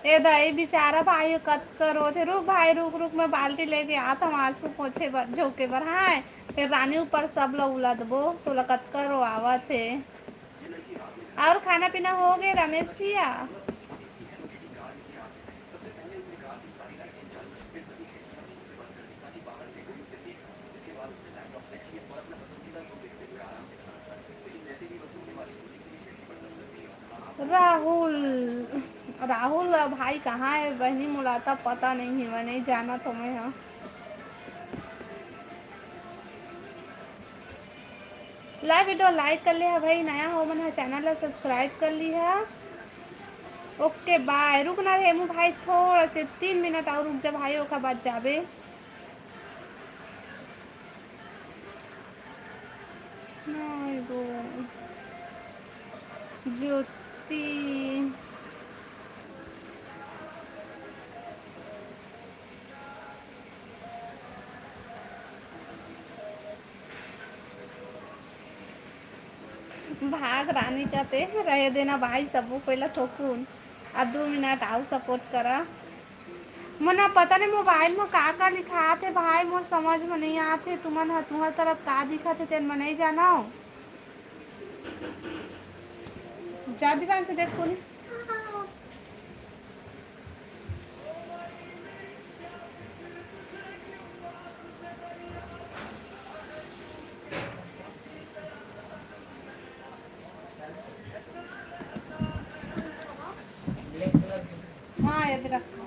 ए दाई, बेचारा भाई कतका रोथे। रुक भाई, रुक, रुक, मैं बाल्टी लेके आत हूँ आंसू पोछे बर, झोंके बर। हाँ, ए रानी ऊपर सब ला उला देबो, तोला कतका रोआवत हे। और खाना पीना हो गए रमेश भैया? राहुल, राहुल भाई कहाँ है बहनी? मोला तो पता नहीं है, मैं नहीं जाना तो मैं, हाँ। लाइव वीडियो लाइक कर ले हा भाई, नया हो मन हा चैनल ला सब्सक्राइब कर ली हा। ओके बाय। रुक ना रे हेमू भाई, थोड़ा से तीन मिनट और रुक जा भाई, ओकर बाद जाबे। नहीं वो ज्योति। भाग रानी कते रहे देना भाई, सबो कोई ला थोकुन। अब दू मिनट आउ support करा। मोला पता नहीं mobile में का का लिखात हे भाई, मोर समझ में नहीं आत हे। तुमन ह तुहर तरफ का दिखत हे तेन मैं नहीं जानव। जा दीवान से देख कोनी। हाँ, ये रखा।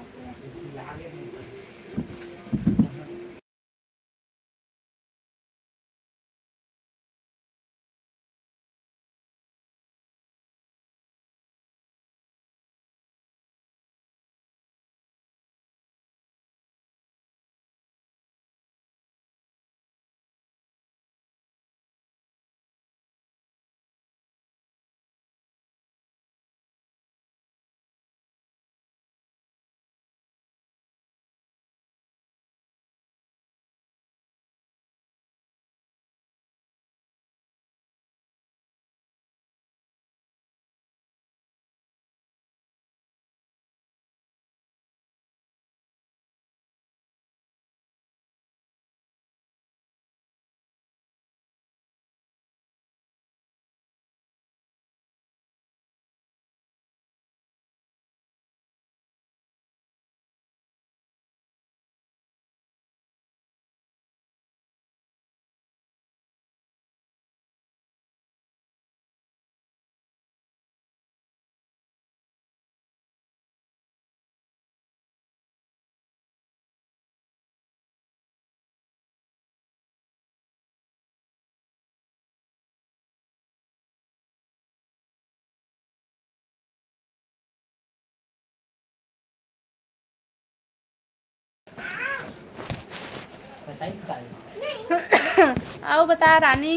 अउ बता रानी।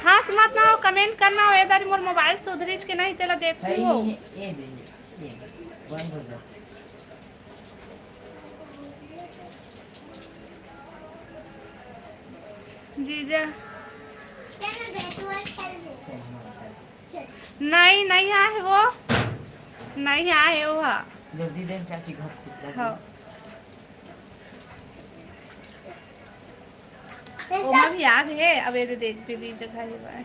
हाँस मत ना हो, comment करना हो, ए दारी मोर mobile सुधरिच के नहीं, तेला देखती हो। जीजा। नहीं, नहीं आहे वो। नहीं आहे वो हा। जल्दी दे चाची, घर खुद लगे। हाँ। ओमा भी आग हे, अब ये दे देख भी ली जगह हे भाई।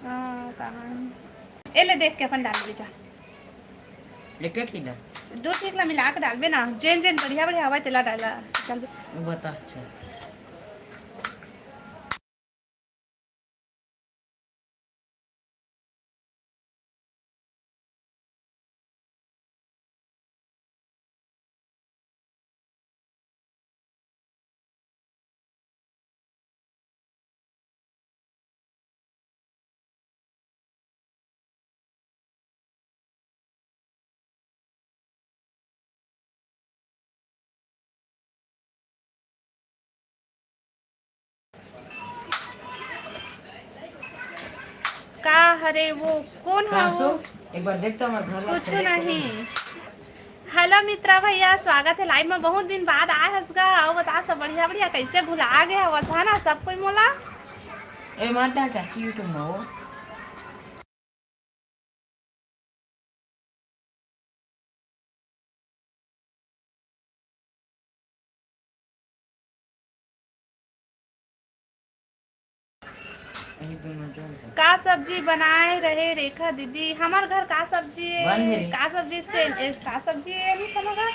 हाँ, कहाँ हे? ए ले देख के अपन डाल दे जा। एक एक किलो? दू ठीक ला मिला के डालबे ना, जेन जेन बढ़िया बढ़िया हवा तेला डाला, डालबे। वो बता, अच्छा। का हरे वो? कौन हा वो? एक बार देख तो हमर घर ला कुछ नहीं। Hello मित्रा भैया, स्वागत है live में। बहुत दिन बाद आए हस गा। अउ बता, सब बढ़िया बढ़िया? कैसे भुला गए हवस, है ना, सब कोई मोला? ए, मार डाल चाची YouTube में वो। का सब्जी बनाए रहे रेखा दीदी? हमर घर का सब्जी हे? बन हे रे। का सब्जी से, ए, का सब्जी हे अभी समझा?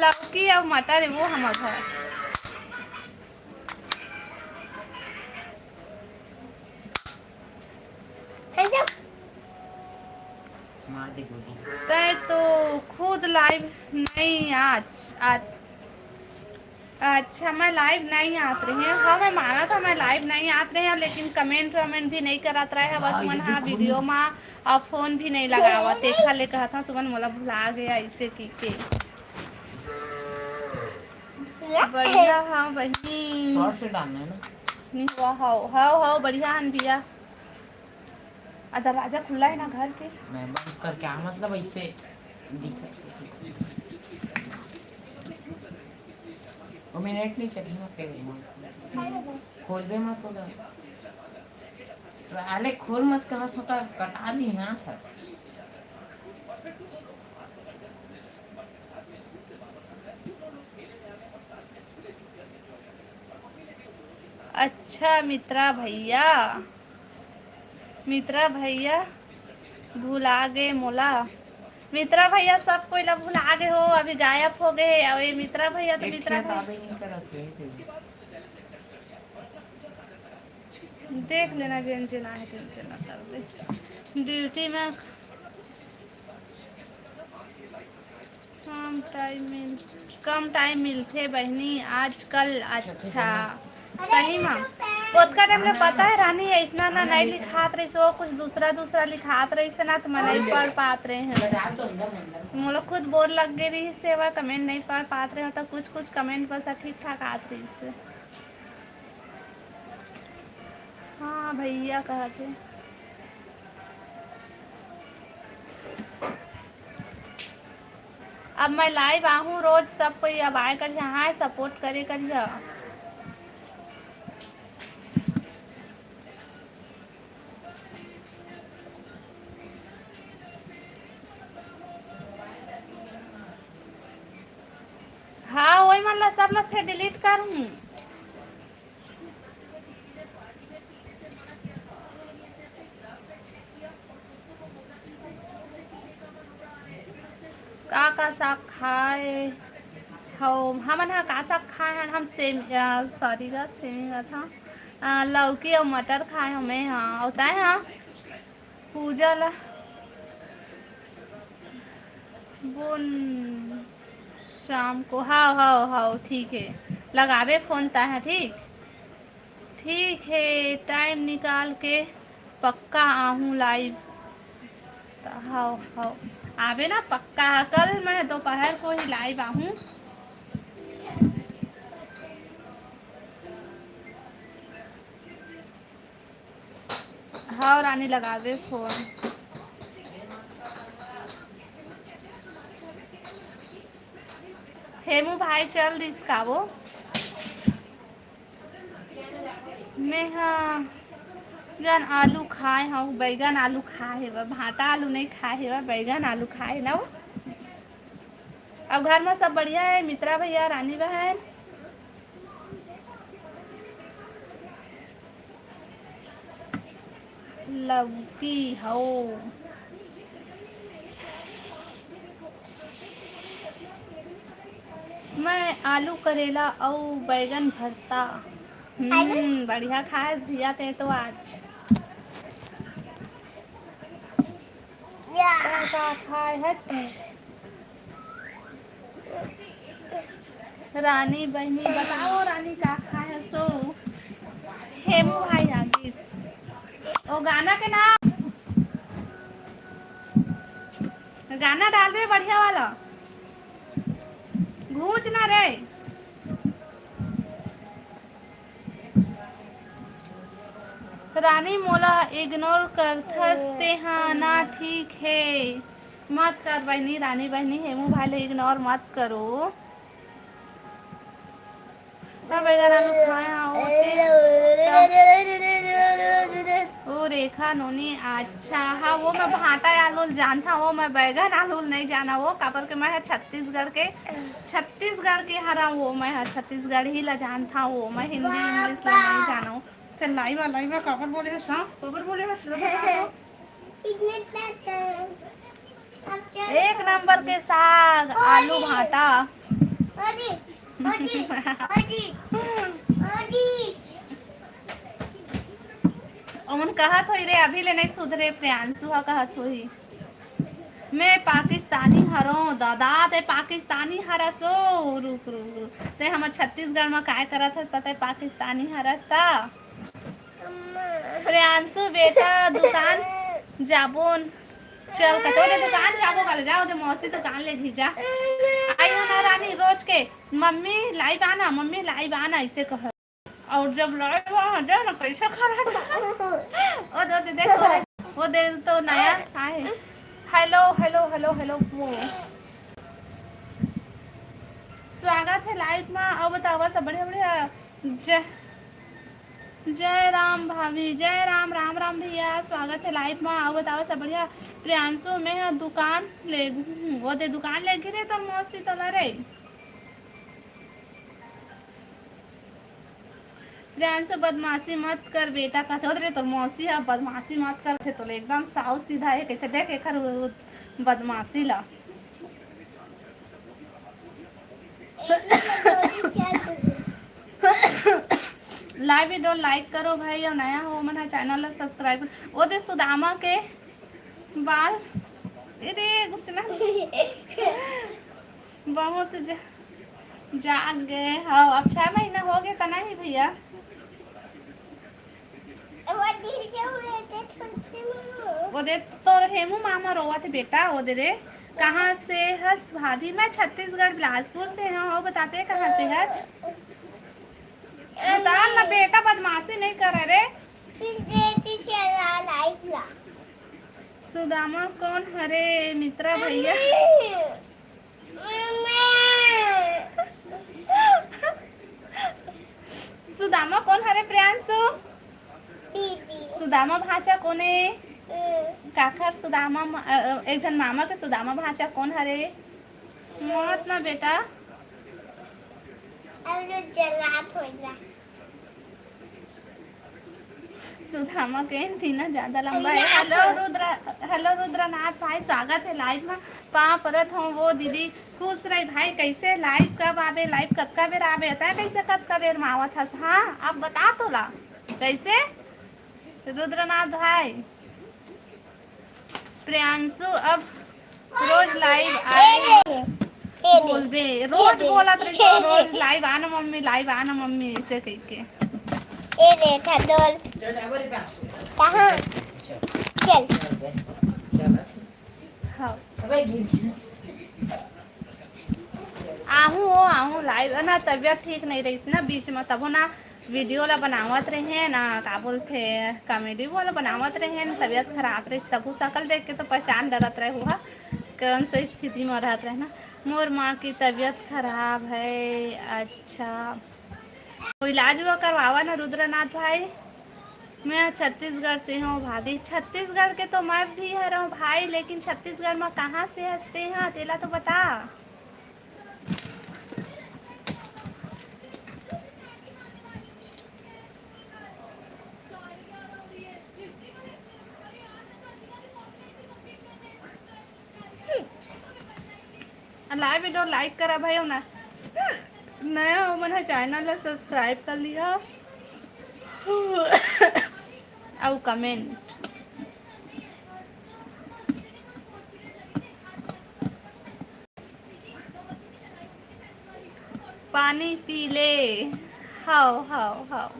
लौकी अउ मटर हे वो हमर घर। मार दे गोली। तै तो खुद live नहीं आज, आज। अच्छा, मैं live नहीं आत रहे हूँ। हाँ, मैं माना था मैं live नहीं आत रहे हूँ, लेकिन comment वमेंट भी नहीं करत रहे हवस तुमन। हाँ, video मा अउ phone भी नहीं लगावत, तेखर ले कहत हूँ तुमन मोला भुला गया ऐसे की के। बढ़िया, हाँ बहिनी। Short से डालना है ना? नहीं हुआ, हाओ, हाओ, हाओ, बढ़िया हन भैया। आ दरवाजा खुला है ना घर के? मैं बंद करके आ, मतलब ऐसे दिखे। वो मिनट नहीं चली ना, फिर खोलबे मत, खोल। साले खोल मत, कहा सोता कटा दी हाथ है। अच्छा मित्रा भैया, मित्रा भैया भुला गे मोला। मित्रा भैया सब कोई ला भुला गे हो, अभी गायब हो गए। और ये मित्रा भैया तो एक मित्रा खेत भैया आबे नहीं करत हे। देख लेना, जेन जेन आहे तेन तेन ला कर दे। ड्यूटी में कम टाइम मिल, कम टाइम मिलथे बहिनी आजकल। अच्छा, सही मा। ओतका टाइम ले पता है रानी, ऐसना ना नहीं लिखात रहिस, वो कुछ दूसरा दूसरा लिखात रहिस ना, तो मैं नहीं पढ़ पात रहे हैं। मोला खुद बोर लग गई रही सेवा, कमेंट नहीं पढ़ पात रहे हो, तो कुछ कुछ कमेंट बस ठीक ठाक आत रहिस। हाँ भैया कहते। अब मैं लाइव आहूँ रोज, सब कोई अब आए करिहा, हाँ, सपोर्ट करे करिहा। हाँ, वही मन ला सब ला फिर डिलीट करूँ। का का साग खाए हव? हमन ह का साग खाए हन? हम सेम, अ, सॉरी गा, सेमी गा था। अ, लौकी अउ मटर खाए हमें, हाँ, अउ तैं, हाँ? पूजा ला बोन शाम को, हाव, हाव, हाव, ठीक है, लगाबे फोन तैं, हाँ, ठीक। ठीक है, टाइम निकाल के पक्का आहूँ लाइव। त हव, हव, आबे ना पक्का। कल मैं दोपहर को ही लाइव आहूँ। हव रानी, लगाबे फोन। हेमू भाई चल दिस का वो? मैं हा गन आलू खाए हूँ, बैगन आलू खाए हे, भाटा आलू नहीं खाए हे, बैगन आलू खाए ना वो। अब घर में सब बढ़िया है, मित्रा भैया, रानी बहन, लौकी हो। मैं आलू, करेला अउ बैगन भरता। हम्म, बढ़िया खाएस भैया ते तो आज। का, का खाए हट? रानी बहिनी बताओ, रानी का खाए सो? हेमू भाई आगिस। ओ गाना के नाम, गाना डालबे बढ़िया वाला। घूच ना रे। रानी मोला इग्नोर करथस तेहा ना, ठीक हे। मत कर बहिनी, रानी बहिनी, हेमू भाई ले इग्नोर मत करो। मैं बैगन आलू खाए हूँ, ओ रेखा नोनी, अच्छा, हाँ, वो मैं भांटा आलू ल जानता हूँ, वो मैं बैगन आलू ल नहीं जाना, वो काबर के मैं ह छत्तीसगढ़ के, छत्तीसगढ़ के हरा, वो मैं ह छत्तीसगढ़ी ला जानता हूँ, वो मैं हिंदी इंग्लिश ला नहीं जाना हूँ। ते लाई वा, लाई वा, काबर बोले हस, हाँ? काबर बोले हस? एक नंबर के साग, आलू भांटा। ओमन कहत होई रे, अभी ले नहीं सुधरे, प्रियांशु ह कहत होही, "मैं पाकिस्तानी हरों।" दादा, ते पाकिस्तानी हरस ओ? रुक, रुक, रुक। ते हमर छत्तीसगढ़ म काय करत हस, त ते पाकिस्तानी हरस त? प्रियांशु बेटा, दुकान जाबोन। चल, कतो दे दुकान जाबो, कल जाओ दे मौसी दुकान ले भी जा। आई हो ना रानी, रोज के, "मम्मी लाइव आना, मम्मी लाइव आना," ऐसे कह। और जब लाइव आ जा ना, कैसे खराब। ओ दे, दे, देख, वो दे, वो दे तो नया आए। हेलो, हेलो, हेलो, हेलो, वो। स्वागत है लाइव में। और बताओ, सब बढ़िया, बढ़िया। जय, जय राम भाभी, जय राम, राम राम भैया, स्वागत हे live मा। अउ बताओ सब बढ़िया? प्रियांशु, मैं ह दुकान ले, हम्म, वो दे दुकान ले गिरे तोर मौसी तोला रे। प्रियांशु, बदमाशी मत कर बेटा, कहते होत रे तोर मौसी ह, बदमाशी मत कर, थे तोले एकदम साउ सीधा हे, कहते देख एकर उ-, उ-, बदमाशी ला। Live video like करो भाई, अउ नया हो मन ह channel ला subscribe। ओ दे सुदामा के बाल, ए दे गुचना बहुत ज-, जाग गए हव। अब छह महीना हो गए तना ही भैया। वो दिन के हुए थे तुलसी में। वो दे तोर हेमू मामा रोवत हे बेटा, वो दे रे। कहाँ से हस भाभी? मैं छत्तीसगढ़ बिलासपुर से हूँ। हो बताते कहाँ से हस? बता ना बेटा, बदमाशी नहीं करे रे। फिर देती चला live ला। सुदामा कौन हरे मित्रा भैया? सुदामा कौन हरे प्रियांशु? दीदी। सुदामा भांचा कोने? हम्म। काखर सुदामा म-, अ, अ, एक झन मामा के सुदामा भांचा कोन हरे? मत ना बेटा। अब तो जलात हो जा। सुदामा के एंटीना ज्यादा लंबा है। हेलो रुद्र, हेलो रुद्रनाथ भाई, स्वागत है live में। पाँव परत हूँ वो दीदी, खुश रही भाई। कैसे live कब आवे, live कतका बेर आवे, तै कैसे कतका बेर में आवत हस? हाँ, अब बता तोला कैसे रुद्रनाथ भाई। प्रियांशु अब रोज live आए। ये दे, बोलबे, रोज ये दे, बोलत रहिस, ये दे। रोज live आना मम्मी, live आना मम्मी, ऐसे कह के। ये देखा डोल। कहाँ? चल। हाँ। आहूँ ओ, आहूँ live, ना तबियत ठीक नहीं रहिस ना बीच में, तभो ना video ला बनावत रहे ना, का बोलथे, comedy वाला बनावत रहे ना, तबियत खराब रहिस, तभो शकल देख के तो पहचान डरत रहे हुआ, कौन सा स्थिति में रहत रहे ना। मोर माँ की तबियत खराब है। अच्छा, तो इलाज हुआ करवावा ना रुद्रनाथ भाई। मैं छत्तीसगढ़ से हूँ भाभी। छत्तीसगढ़ के तो मैं भी हरहूँ भाई, लेकिन छत्तीसगढ़ में कहाँ से हंसते हैं तेला तो बता। Live video like करा भाई, ना नया हो मन ह channel ला subscribe कर लिया। अउ comment। पानी पी ले। हव, हव, हव।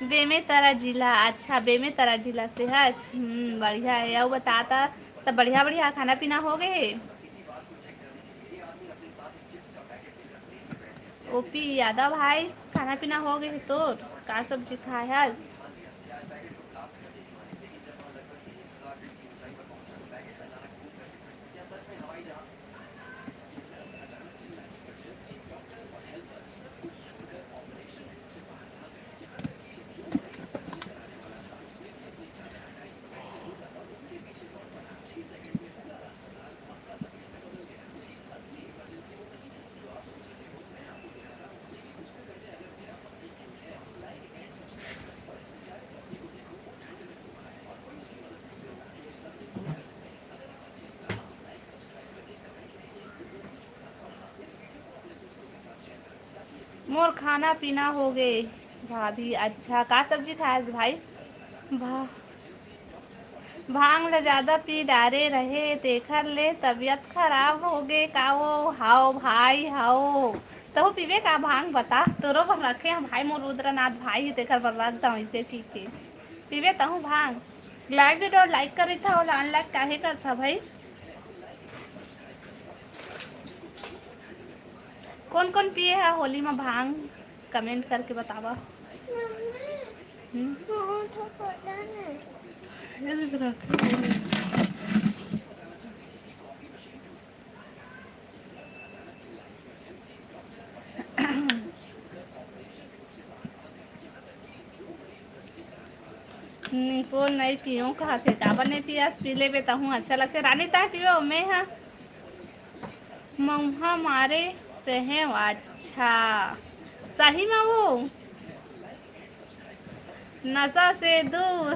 बेमेतरा जिला, अच्छा, बेमेतरा जिला से हच। हम्म, बढ़िया है। अउ बता ता, सब बढ़िया, बढ़िया खाना पीना हो गए? ओपी यादव भाई, खाना पीना हो गए तोर? का सब्जी खाए हस? मोर खाना पीना हो गे भाभी। अच्छा, का सब्जी खायस भाई? भा-, भांग ल जादा पी डारे रहे, तेखर ले तबियत खराब हो गे का वो? हाव भाई, हाव। तहू पीबे का भांग? बता, तोरो बर रखे हैं भाई, मोर रुद्रनाथ भाई हे, तेखर बर रख दंव, अइसे कहिके। पीबे तहूँ भांग? Live video like करे था, ओला unlike काहे करथा भाई? कौन कौन पिए है होली में भांग? Comment करके बतावा। हम्म? निपोल नहीं पीऊँ कहा से, काबर नहीं पियास, पी लेबे तहूँ अच्छा लगथे। रानी तैं पीबे, मैं हा मऊहा मारे रहेंव। अच्छा, सही में वो नशा से दूर।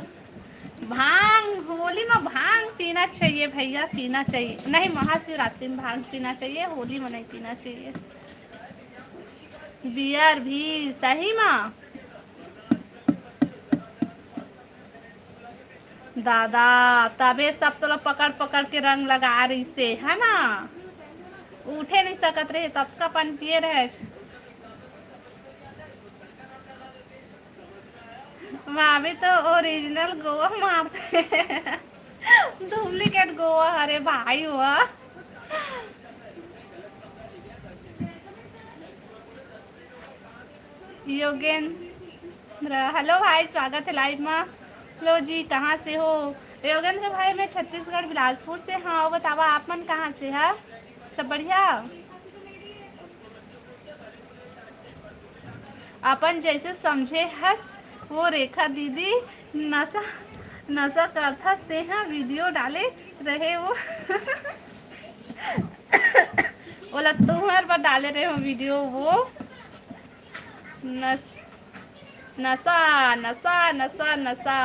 भांग, होली में भांग पीना चाहिए भैया, पीना चाहिए। नहीं, महाशिवरात्रि में भांग पीना चाहिए, होली में नहीं पीना चाहिए। बियर भी सही में। दादा, तबे सब तोला पकड़ पकड़ के रंग लगा रही से, है ना? उठे नहीं सकत रहे, तब का पन पिए रहे। भाभी तो ओरिजिनल गोवा मारथे। डुप्लीकेट गोवा, अरे भाई हुआ। योगेंद्र, हेलो भाई, स्वागत है लाइव में। हेलो जी, कहाँ से हो? योगेंद्र भाई, मैं छत्तीसगढ़ बिलासपुर से। हाँ, बतावा, आप मन कहाँ से है? सब बढ़िया? अपन जैसे समझे हस वो रेखा दीदी, नशा, नशा करथस तेहा वीडियो डाले रहे वो। ओला तुहर बर डाले रहे हो वीडियो वो। नस-, नशा, नशा, नशा, नशा।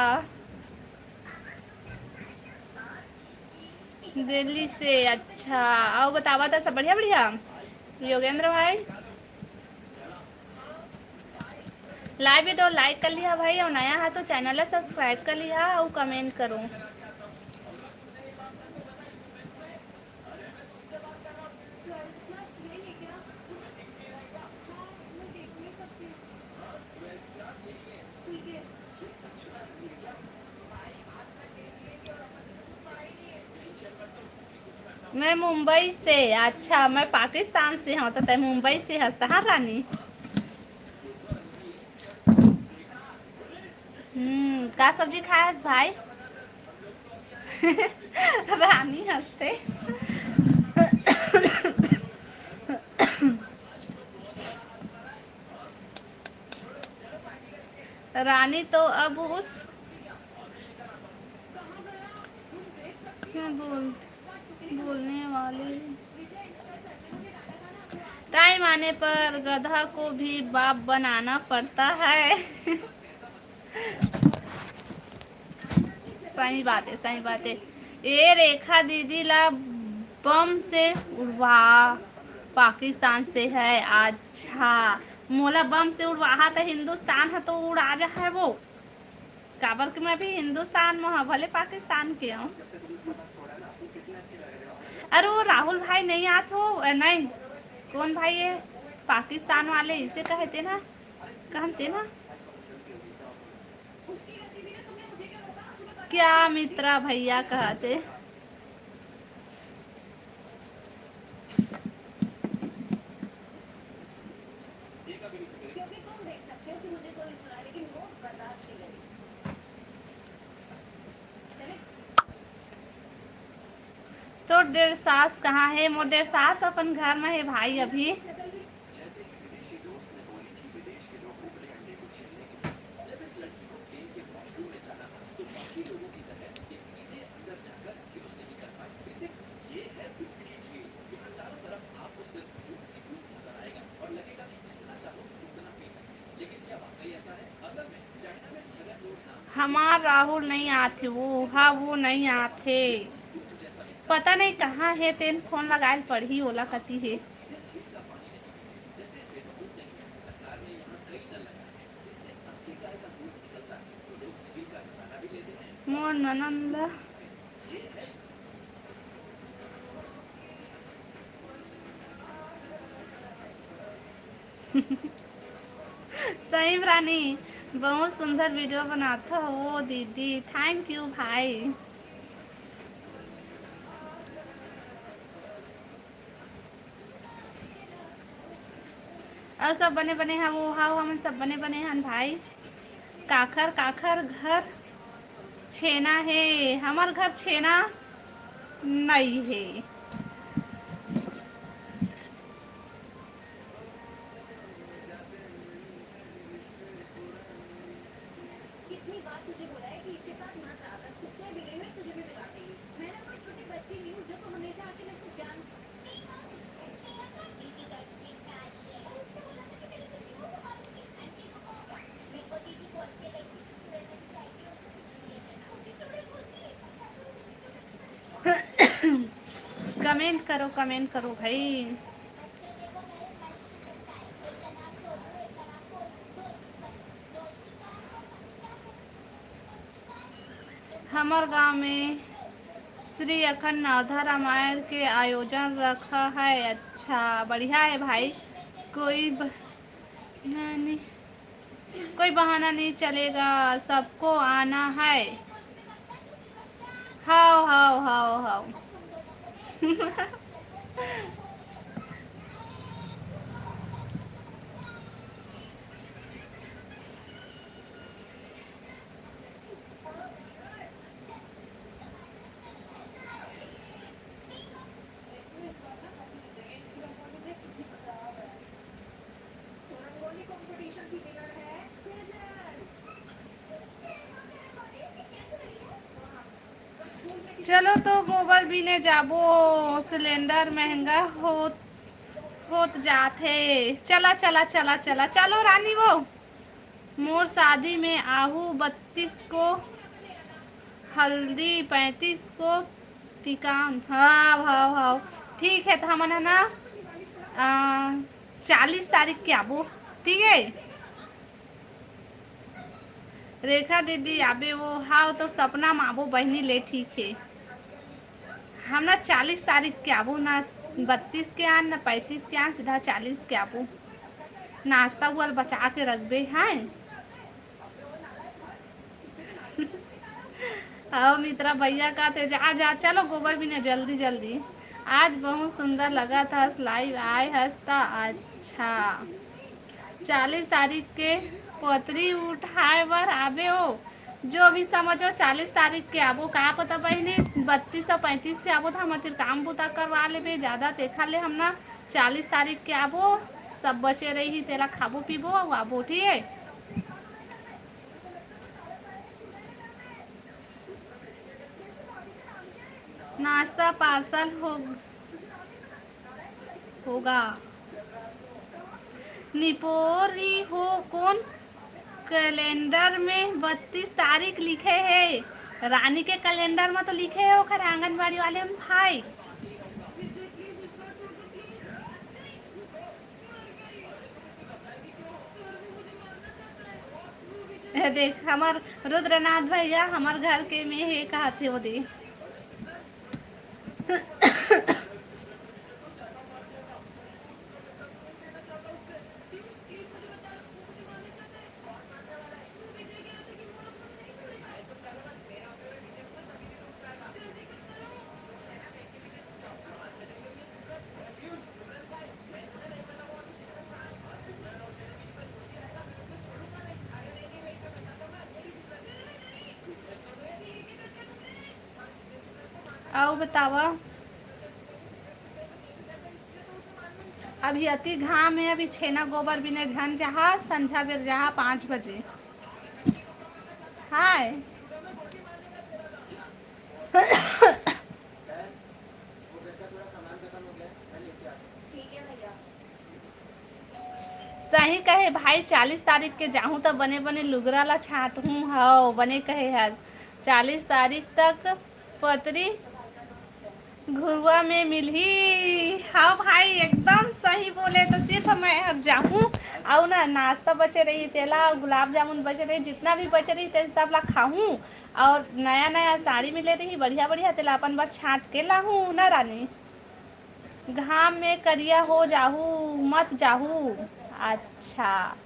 दिल्ली से। अच्छा, अउ बतावा त सब बढ़िया, बढ़िया? योगेंद्र भाई, लाइव वीडियो लाइक कर लिहा भाई, अउ नया हा तो चैनल ला सब्सक्राइब कर लिहा अउ कमेंट करो। मैं मुंबई से। अच्छा, मैं पाकिस्तान से हूँ, तो तै मुंबई से हस, हाँ रानी? हम्म, का सब्जी खाए हस भाई? रानी हंसते। रानी तो अब उस, क्या बोल, बोलने वाले, टाइम आने पर गधा को भी बाप बनाना पड़ता है। सही बात है, सही बात है। ए रेखा दीदी ला बम से उड़वा, पाकिस्तान से है। अच्छा, मोला बम से उड़वाहा त हिंदुस्तान ह तो उड़ा जा है वो। काबर के मैं भी हिंदुस्तान में हूँ, भले पाकिस्तान के हूँ। अरे वो राहुल भाई नहीं आत हो, अ, नहीं, कौन भाई है? पाकिस्तान वाले इसे कहते ना, कहते ना। क्या मित्रा भैया कहते? तोर डेढ़ सास कहाँ है? मोर डेढ़ सास अपन घर में है भाई अभी। हमार राहुल नहीं आथे, वो हा वो नहीं आथे, पता नहीं कहाँ हे, तेन फोन लगाए ल पड़ही, ओला कती हे। मोर ननंद ला सही में रानी, बहुत सुंदर वीडियो बनात हो दीदी, thank you भाई। अउ सब बने बने हव, ओ हव, हमन सब बने बने हन भाई। काखर काखर घर छेना हे, हमर घर छेना नई हे। कमेंट करो, कमेंट करो भाई। हमर गांव में श्री अखंड नवधा रामायण के आयोजन रखा है। अच्छा, बढ़िया है भाई। कोई ब-, नहीं, कोई बहाना नहीं चलेगा, सबको आना है। हाव, हाव, हाव, हाव। चलो तो गोबर बीने जाबो, सिलेंडर महंगा होत, होत जात हे। चला, चला, चला, चला, चलो रानी वो। मोर शादी में आहू बत्तीस को हल्दी, पैंतीस को टिकाम। हाँ, हाँ, हाँ। ठीक है, तो हमन ह ना, आ, चालीस तारीख के आबो, ठीक है? रेखा दीदी आबे वो, हाँ, तो सपना में आबो बहिनी ले, ठीक है। हम ना चालीस तारीख के आबो, ना बत्तीस के आन, ना पैंतीस के आन, सीधा चालीस के आबो। नाश्ता उल बचा के रखबे, हैं? आओ मित्रा भैया का थे, जा, जा, चलो गोबर बीने जल्दी, जल्दी। आज बहुत सुंदर लगत हस, लाइव आए हस ता। अच्छा, चालीस तारीख के पतरी उठाए बर आबे हो। जो भी समझो, चालीस तारीख के आबो, का पता बहिनी, बत्तीस और पैंतीस के आबो, तो हमर तिर काम बुता करवा लेबे, ज्यादा तेखा ले हम ना चालीस तारीख के आबो, सब बचे रही, तेला खाबो पीबो, अउ आबो, ठीक है? नाश्ता पार्सल हो, होगा। निपोरी हो, कौन कैलेंडर में बत्तीस तारीख लिखे है? रानी के कैलेंडर में तो लिखे है, ओखर आंगनबाड़ी वाले में भाई। ए देख, हमर रुद्रनाथ भैया हमर घर के में हे, कहाथे वो दे। अउ बतावा, अभी अति घाम हे, अभी छेना गोबर बिने झन जहा, संझा बेर जहा पाँच बजे। हाय। सही कहे भाई, चालीस तारीख के जाहूं त बने बने लुगरा ला छांटहूं। हव, बने कहे हस, चालीस तारीख तक पतरी घुरुआ में मिलही। हाँ भाई, एकदम सही बोले। तो सिर्फ मैं हर जाहूँ, अउ ना नाश्ता बचे रही तेला, अउ गुलाब जामुन बचे रही, जितना भी बचे रही तेन सब ला खाहूँ। अउ नया नया साड़ी मिले रही बढ़िया बढ़िया, तेला अपन बर छांट के लाहूँ ना रानी। घाम में करिया हो जाहू, मत जाहू। अच्छा,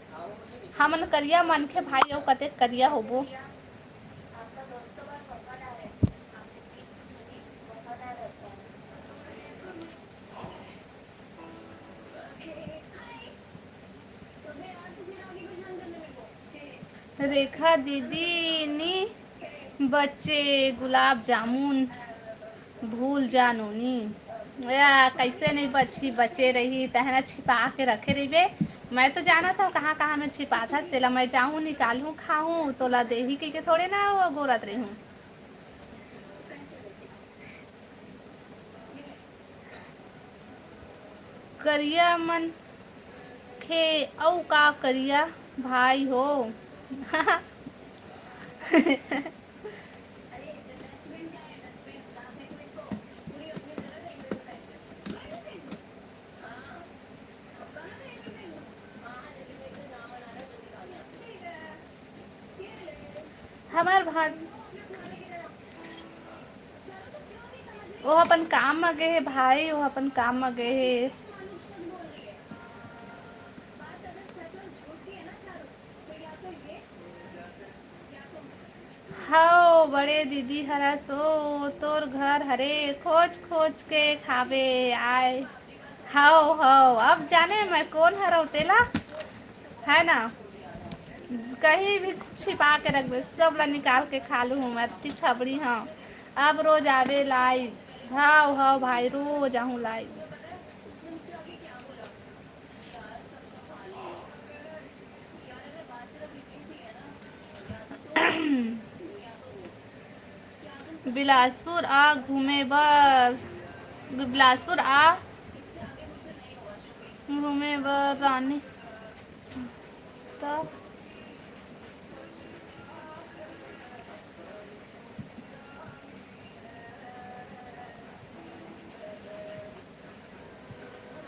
हमन करिया मनखे भाई, अउ कतेक करिया होबो। रेखा दीदी नी बचे गुलाब जामुन, भूल जा नोनी। या, कैसे नहीं बची, बचे रही, तहना छिपा के रखे रहिबे। मैं तो जानत हूँ कहाँ कहाँ में छिपाथस, तेला मैं जाहूँ निकालहूँ खाहूँ, तोला देही कहिके थोड़े ना वो गोरत रही हूँ। करिया मनखे अउ का करिया भाई हो। हमर भाभी, वो अपन काम म गे हे भाई, वो अपन काम म गे हे। हव बड़े दीदी हरस ओ, तोर घर हरे, खोज खोज के खाबे आय। हव हव, अब जाने मैं कोन हरव तेला, है ना? कहीं भी छिपा के रखबे, सब ला निकाल के खा लूँ मैं, अति खबड़ी हव। अब रोज आबे लाइव। हव हव भाई, रोज आहूँ लाइव। बिलासपुर आ घूमे बर, बिलासपुर आ घूमे बर रानी। त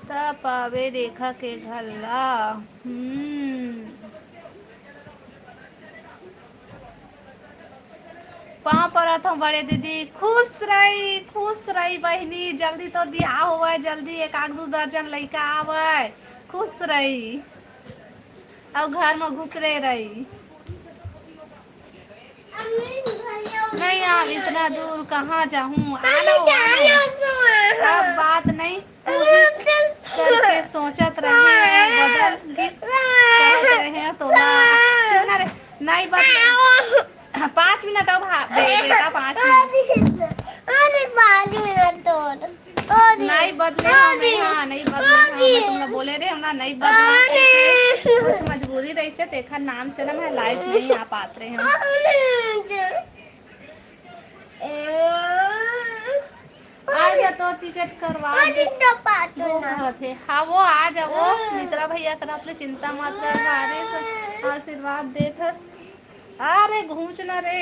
त पावे रेखा के घर ला। हम्म। पाँव परत हूँ बड़े दीदी, खुश रही, खुश रही बहिनी, जल्दी तोर बिहाव होवय, जल्दी एक आध दू दर्जन लइका आवय, खुश रही, अउ घर म घुसरे रही। नहीं यार, इतना दूर कहाँ जाहूँ? आलो, आलो। अब बात नहीं होही करके सोचत रहे, बदल गिस कहत रहे तोला। चुप ना रे, नहीं बदले। पाँच मिनट अब हा-, बे-, बेटा, पाँच मिनट। अरे, पाँच मिनट और। नहीं बदले हव मैं, हाँ, नहीं बदले हव मैं, तुमला बोले रहे हव ना, नहीं बदले हव, कुछ मजबूरी रहिसे, तेखर नाम से ना मैं लाइव नहीं आ पात रहे हव। आ जा, तो टिकट करवा दे। वो कहत हे, हाँ, वो आ जा, वो मित्रा भैया करा ले चिंता मत कर, भारी से आशीर्वाद देत हस। अरे, घूंच ना रे।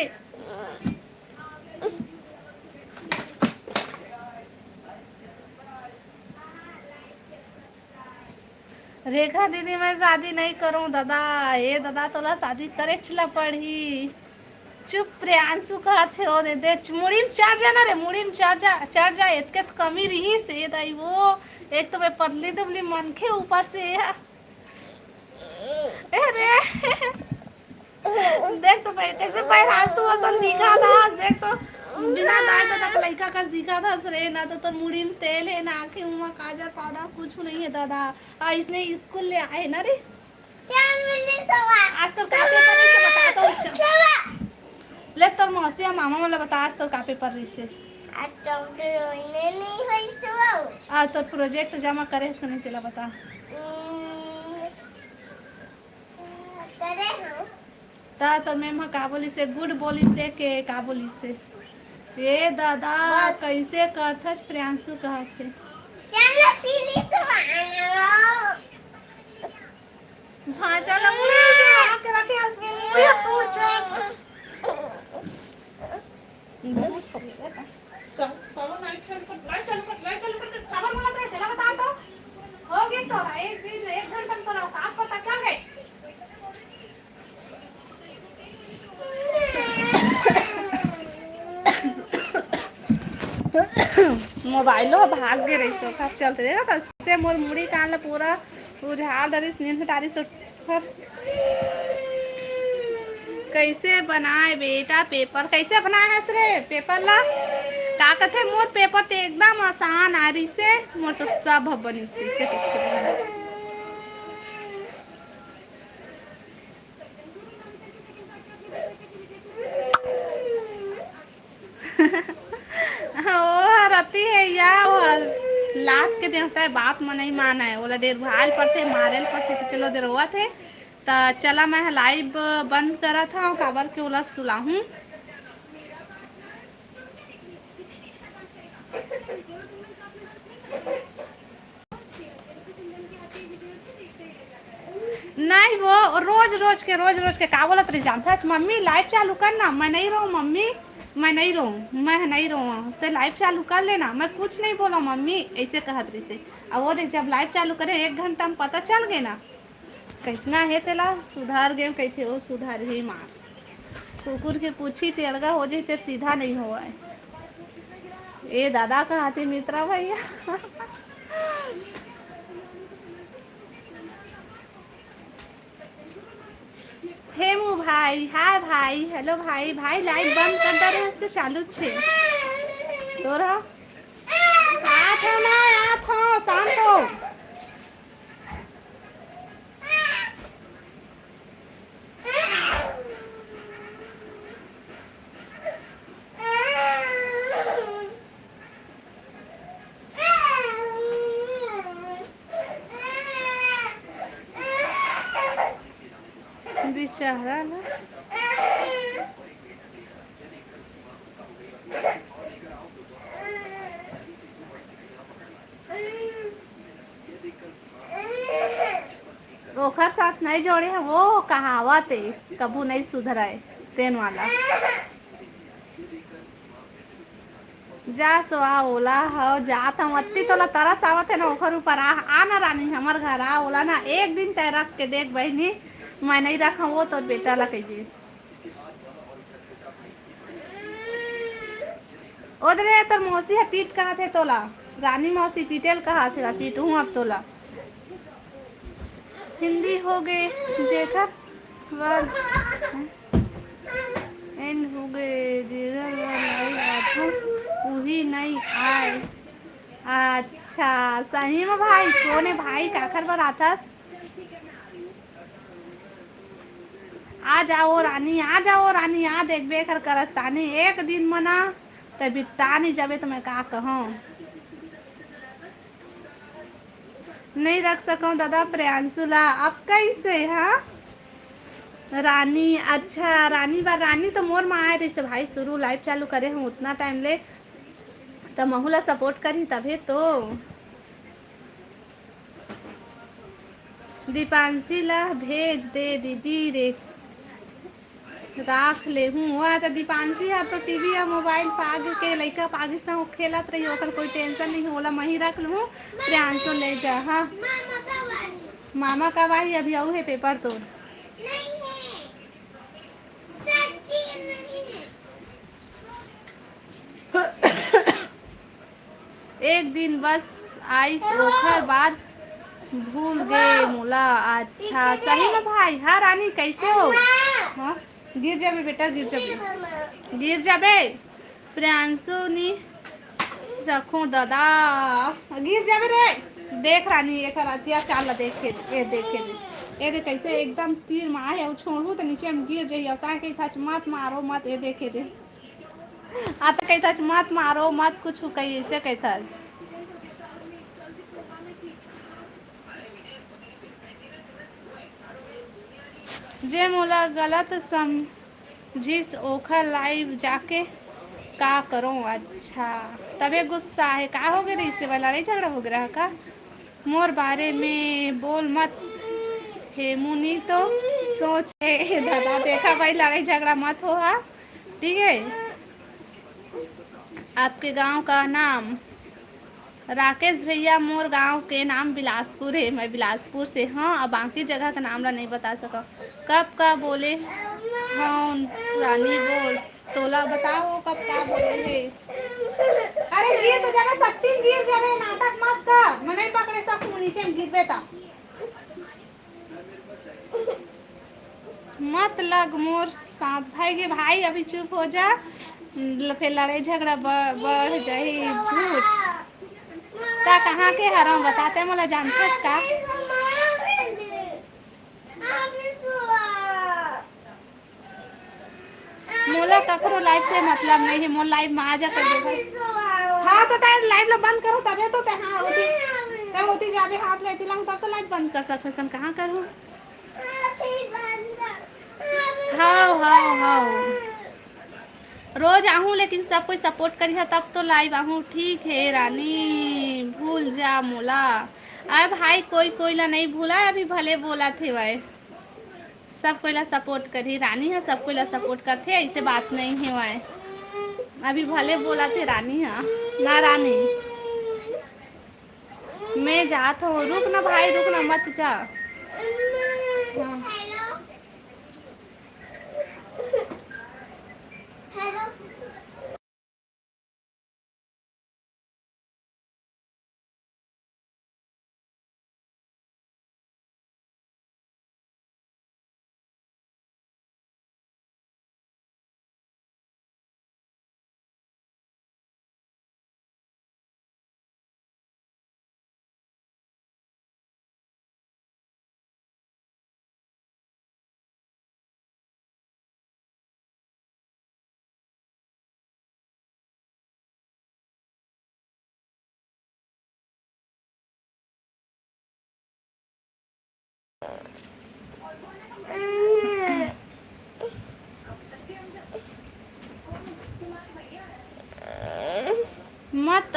रेखा दीदी, मैं शादी नहीं करूँ दादा। ए दादा, तोला शादी करेच ला पड़ही। चुप, प्रियांशु कहत हे, ओ दे दे, मुड़ी म चढ़ जा ना रे, मुड़ी म चढ़ जा, चढ़ जा, एतके त कमी रिहिस, ए दाई वो, एक तो मैं पतली दुबली मनखे, ऊपर से ये, अरे, देख तो भाई, कैसे पैरासू असन दिखत हस, देख तो बिना दाई ददा के लइका कस दिखत हस रे, ना तो तोर मुड़ी म तेल हे, ना आँखी मुँह म काजर पाउडर, कुछ नहीं हे दादा। अइसने स्कूल ले आए ना रे। चल, मुझे सवा। आज तोर का पेपर रहिसे बता तो। सवा। ले तोर मौसी अउ मामा मन ला बता, आज तोर का पेपर रहिसे। आज तो रोने नहीं होई सवा। आज तोर प्रोजेक्ट जमा करे हस नहीं, तेला बता। हम्म, करे हूँ। त तोर मैम ह का बोलिसे, गुड बोलिसे के का बोलिसे? ए दादा, बस। कइसे करथस प्रियांशु कहत हे। चलो सीढ़ी से आयो। हाँ, चलो, मुड़ी से आके रखे हस, मुड़ी तोड़ चल। बहुत हो गया था। चल, चलो, लाइट चालू कर, लाइट चालू कर, लाइट चालू कर, साबर वाला तो है, चला बता तो। हो गया तोरा, एक दिन, एक घंटा में तोरा औकात पता चल गई। मोबाइलो भाग गे रहिस, ओखर चलते देखा था, से मोर मुड़ी कान ला पूरा उझाल डरिस, नींद डारिस, उठस। कैसे बनाए बेटा पेपर? कैसे बनाए हस रे पेपर ला? का कथे, मोर पेपर ते एकदम आसान आ रहिसे, मोर तो सब बनिस, इसे कथे। ओ हर अति हे या, ओ हर लात के देवता हे, बात म नइ मानय, ओला डेरवाल परथे, मारेल परथे, तो चलो डेरवाथे। त चला, मैं ह लाइव बंद करत हव, काबर के ओला सुलाहूं। नहीं वो रोज रोज के, रोज रोज के का बोलत रही जानथस, "मम्मी लाइव चालू कर ना, मैं नहीं रहूँ मम्मी, मैं नहीं रहूँ, मैं नहीं रहूँ, ते लाइव चालू कर लेना, मैं कुछ नहीं बोला मम्मी," ऐसे कहत रहिसे। अब वो देख, जब लाइव चालू करे, एक घंटा में पता चल गए ना कैसना है तेला, सुधार गए कहिथे, वो सुधार ही मार। कुकुर के पूछी टेड़गा हो जाए, फिर सीधा नहीं होवय। ए दादा, कहा थे मित्रा भैया। हेमू भाई, हाय भाई, हेलो भाई। भाई, लाइव बंद कर दे रहे, इसके चालू छे। तो रहा। आ था ना, आ था, शांत हो। बेचारा ना। ओखर साथ नहीं जोड़े हैं, वो कहावत है, कभू नहीं सुधराए, तेन वाला। जा सो आ ओला, हो जात हम अत्ती, तोला तरस आवत है ना ओखर ऊपर। आ, आ ना रानी, हमर घर आ, ओला ना एक दिन तय रख के देख बहिनी, मैं नहीं रखा वो तोर बेटा ला कहिए। ओदरे तोर मौसी ह पीट कहा थे तोला, रानी मौसी पीटेल कहा थे, पीटू अब तोला। हिंदी हो गए जेकर वर एंड हो गए, जेकर वर नहीं आथन, उही नहीं आए। अच्छा, सही में भाई, कोने भाई काखर बर आथस? आ जाओ रानी, आ जाओ रानी, आ देखबे कर करस्तानी एक दिन मना, त बिट्टानी जबे त मैं का कहूँ। नहीं रख सकूँ दादा प्रियांशु ला, अब कैसे? हाँ रानी, अच्छा रानी बा, रानी तो मोर माँ आए रही से भाई, शुरू लाइव चालू करे हूँ उतना टाइम ले, त महू ला सपोर्ट करी तभे तो। दीपांशी ला भेज दे दीदी रे, राख ले हूँ। वह तो दीपांशी हर तो टीवी या मोबाइल पाग के लइका पागिस ना, वो खेलत रही, ओकर कोई टेंशन नहीं होला, मैं ही रख लूँ। प्रियांशु ले जा, हाँ। मामा का भाई अभी आऊ है पेपर तो। एक दिन बस आइस, ओखर बाद भूल गे मोला। अच्छा, सही में भाई। हाँ रानी, कैसे हो? हाँ, गिर जाबे बेटा, गिर जाबे, गिर जाबे। प्रियांशु नी रखो दादा, गिर जाबे रे। देख रानी, एकर अत्याचार ला देख के, ए देख के दे। ए दे कैसे एकदम तीर में आए, अउ छोड़ू त नीचे में गिर जाई। अब ताके थच मत मारो मत, ए देखे दे। आ त कहिथस, "मत मारो, मत कुछु कही", ऐसे कहिथस। जे मोला गलत समझिस, ओखर लाइव जाके का करों? अच्छा, तबे गुस्सा है। का हो गे रहिस? लड़ाई झगड़ा हो गे रहा का? मोर बारे में बोल मत, हेमू नी तो सोच। ए दादा, देखा भाई, लड़ाई झगड़ा मत हो हा, ठीक है? आपके गांव का नाम? राकेश भैया, मोर गांव के नाम बिलासपुर है, मैं बिलासपुर से हूँ, अब बाकी जगह का नाम ला नहीं बता सका। कब का बोले हूँ रानी बोल, तोला बताओ कब का बोले है। अरे गिर तो जाबे, सच्ची गिर जाबे, नाटक मत कर, मैं नहीं पकड़े सकूँ, नीचे में गिरबे ता। मत लग मोर साथ भाई के भाई, अभी चुप हो जा, ल-, फिर लड़ाई झगड़ा ब-, बढ़ जाही। झूठ। ता कहाँ के हरव बताते मोला जानथस का? मोला कखरो लाइव से मतलब नहीं है, मोर लाइव में आ जा कर दे भाई। हाँ, तो तै लाइव ला बंद करो तबे तो तै, हाँ, होती, तै होती जाबे हाथ लेती लाऊं तब तो लाइव बंद कर सकत हन, कहाँ करूँ? हाव, हाव, हाव। रोज आहूँ, लेकिन सब कोई सपोर्ट करिहा, तब तो लाइव आहूँ। ठीक है रानी, भूल जा मोला। अरे भाई, कोई कोई ला नहीं भूला, अभी भले बोला थे भाई। सब कोई ला सपोर्ट करही, रानी ह सब कोई ला सपोर्ट करथे, ऐसे बात नहीं है वाय। अभी भले बोला थे रानी ह, ना रानी, मैं जात हूँ, रुक ना भाई, रुक ना, मत जा। हाँ।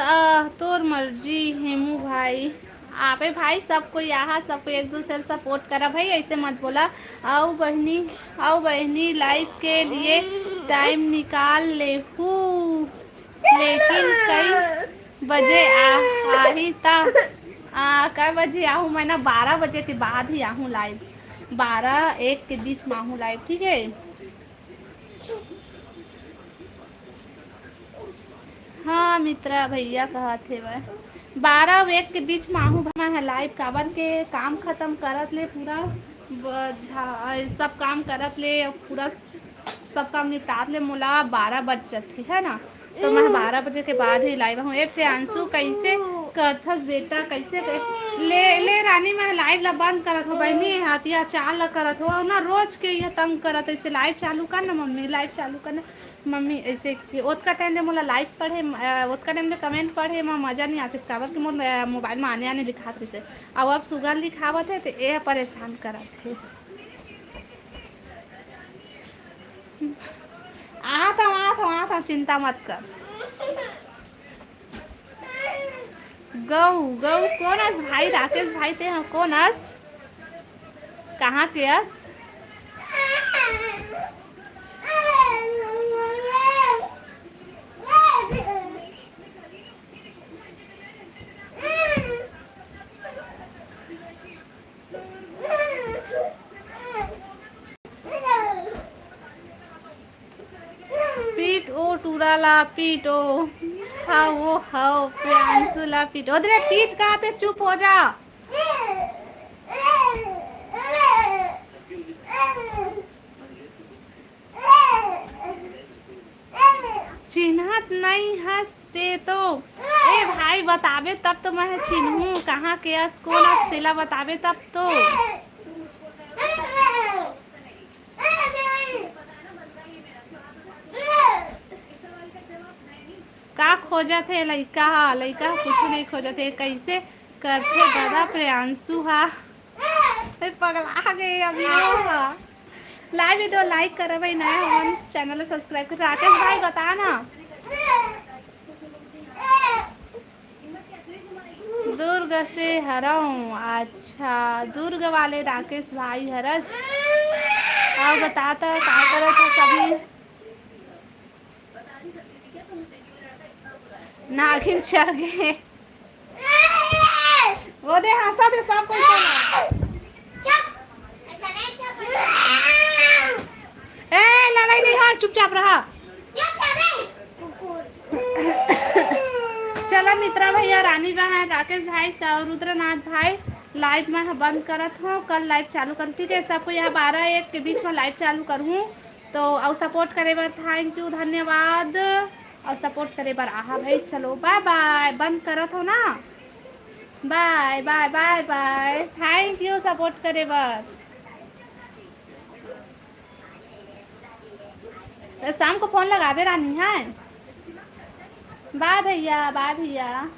आह, तोर मर्जी हेमू भाई। आपे भाई, सब कोई आहा, सब कोई एक दूसरे ल सपोर्ट करा भाई, ऐसे मत बोला। आओ बहनी, आओ बहनी, लाइव के लिए टाइम निकाल लेहू, लेकिन कई बजे आ, आही ता? आ, कई बजे आहू? मैं ना बारह बजे के बाद ही आहूँ लाइव, बारह एक के बीच में आहूँ लाइव, ठीक है? हाँ मित्रा भैया कहत हेवय, बारह अउ एक के बीच में आहूँ भाई, मैं ह लाइव, काबर के काम खत्म करत ले पूरा ब-, झा-, सब काम करत ले पूरा स-, सब काम निपटात ले मोला बारह बज जथे, है ना? तो मैं बारह बजे के बाद ही लाइव आहूँ। ए प्रियांशु, कैसे करथस बेटा, कैसे कर-, ले, ले रानी, मैं लाइव ला बंद करत हूँ बहनी, अत्याचार ला करत हो ना, रोज के ये तंग करत, ऐसे लाइव चालू कर ना मम्मी, लाइव चालू कर ना। मम्मी ऐसे कि ओतका टाइम ले मोला लाइक पढ़े, अ, ओतका टाइम ले कमेंट पढ़े म मजा नहीं आतिस, काबर कि मोर, अ, मोबाइल म आने आने लिखात रहिसे। अउ अब सुगर लिखावत हे, त ए ह परेशान करत हे। आत हूँ, आत हूँ, आत हूँ, चिंता मत कर। गऊ, गऊ कोन अस भाई? राकेश भाई, ते ह कोन अस? कहाँ के अस? पीट ओ टूरा ला, पीट ओ। हाँ, वो हव, प्रियांशु ला पीट। ओदरे पीट कहाते, चुप हो जा। चिन्हत नई हस ते तो। ए भाई, बताबे तब तो मैं चिन्हूं, कहाँ के अस, कोन अस, तेला बताबे तब तो। का खोजत हे लइका ह? लइका ह कुछु नइ खोजत हे। कइसे करथे दादा प्रियांशु ह? ए, पगला गे अभी वो ह। लाइव वीडियो लाइक करबे, नया हमन चैनल ला सब्सक्राइब कर। राकेश भाई, बता ना। दुर्ग से हरव। अच्छा, दुर्ग वाले राकेश भाई हरस। अउ बता त, का करत हस अभी? नागिन चढ़ गे। वो दे, हंसा दे सब कोई को। ए, लड़ाई नहीं हो, चुपचाप रहा। चला मित्रा भैया, रानी बहन, राकेश भाई, सब रुद्रनाथ भाई, लाइव मैं ह बंद करत हूँ, कल लाइव चालू कर, ठीक है? सबको यहाँ बारह एक के बीच में लाइव चालू करूँ, तो अउ सपोर्ट करे बर thank you, धन्यवाद। अउ सपोर्ट करे बर आहा भाई। चलो, बाय बाय, बंद करत हो ना। बाय बाय, बाय बाय, thank you सपोर्ट करे बर। शाम को फोन लगाबे रानी, है? बाय भैया, बाय भैया।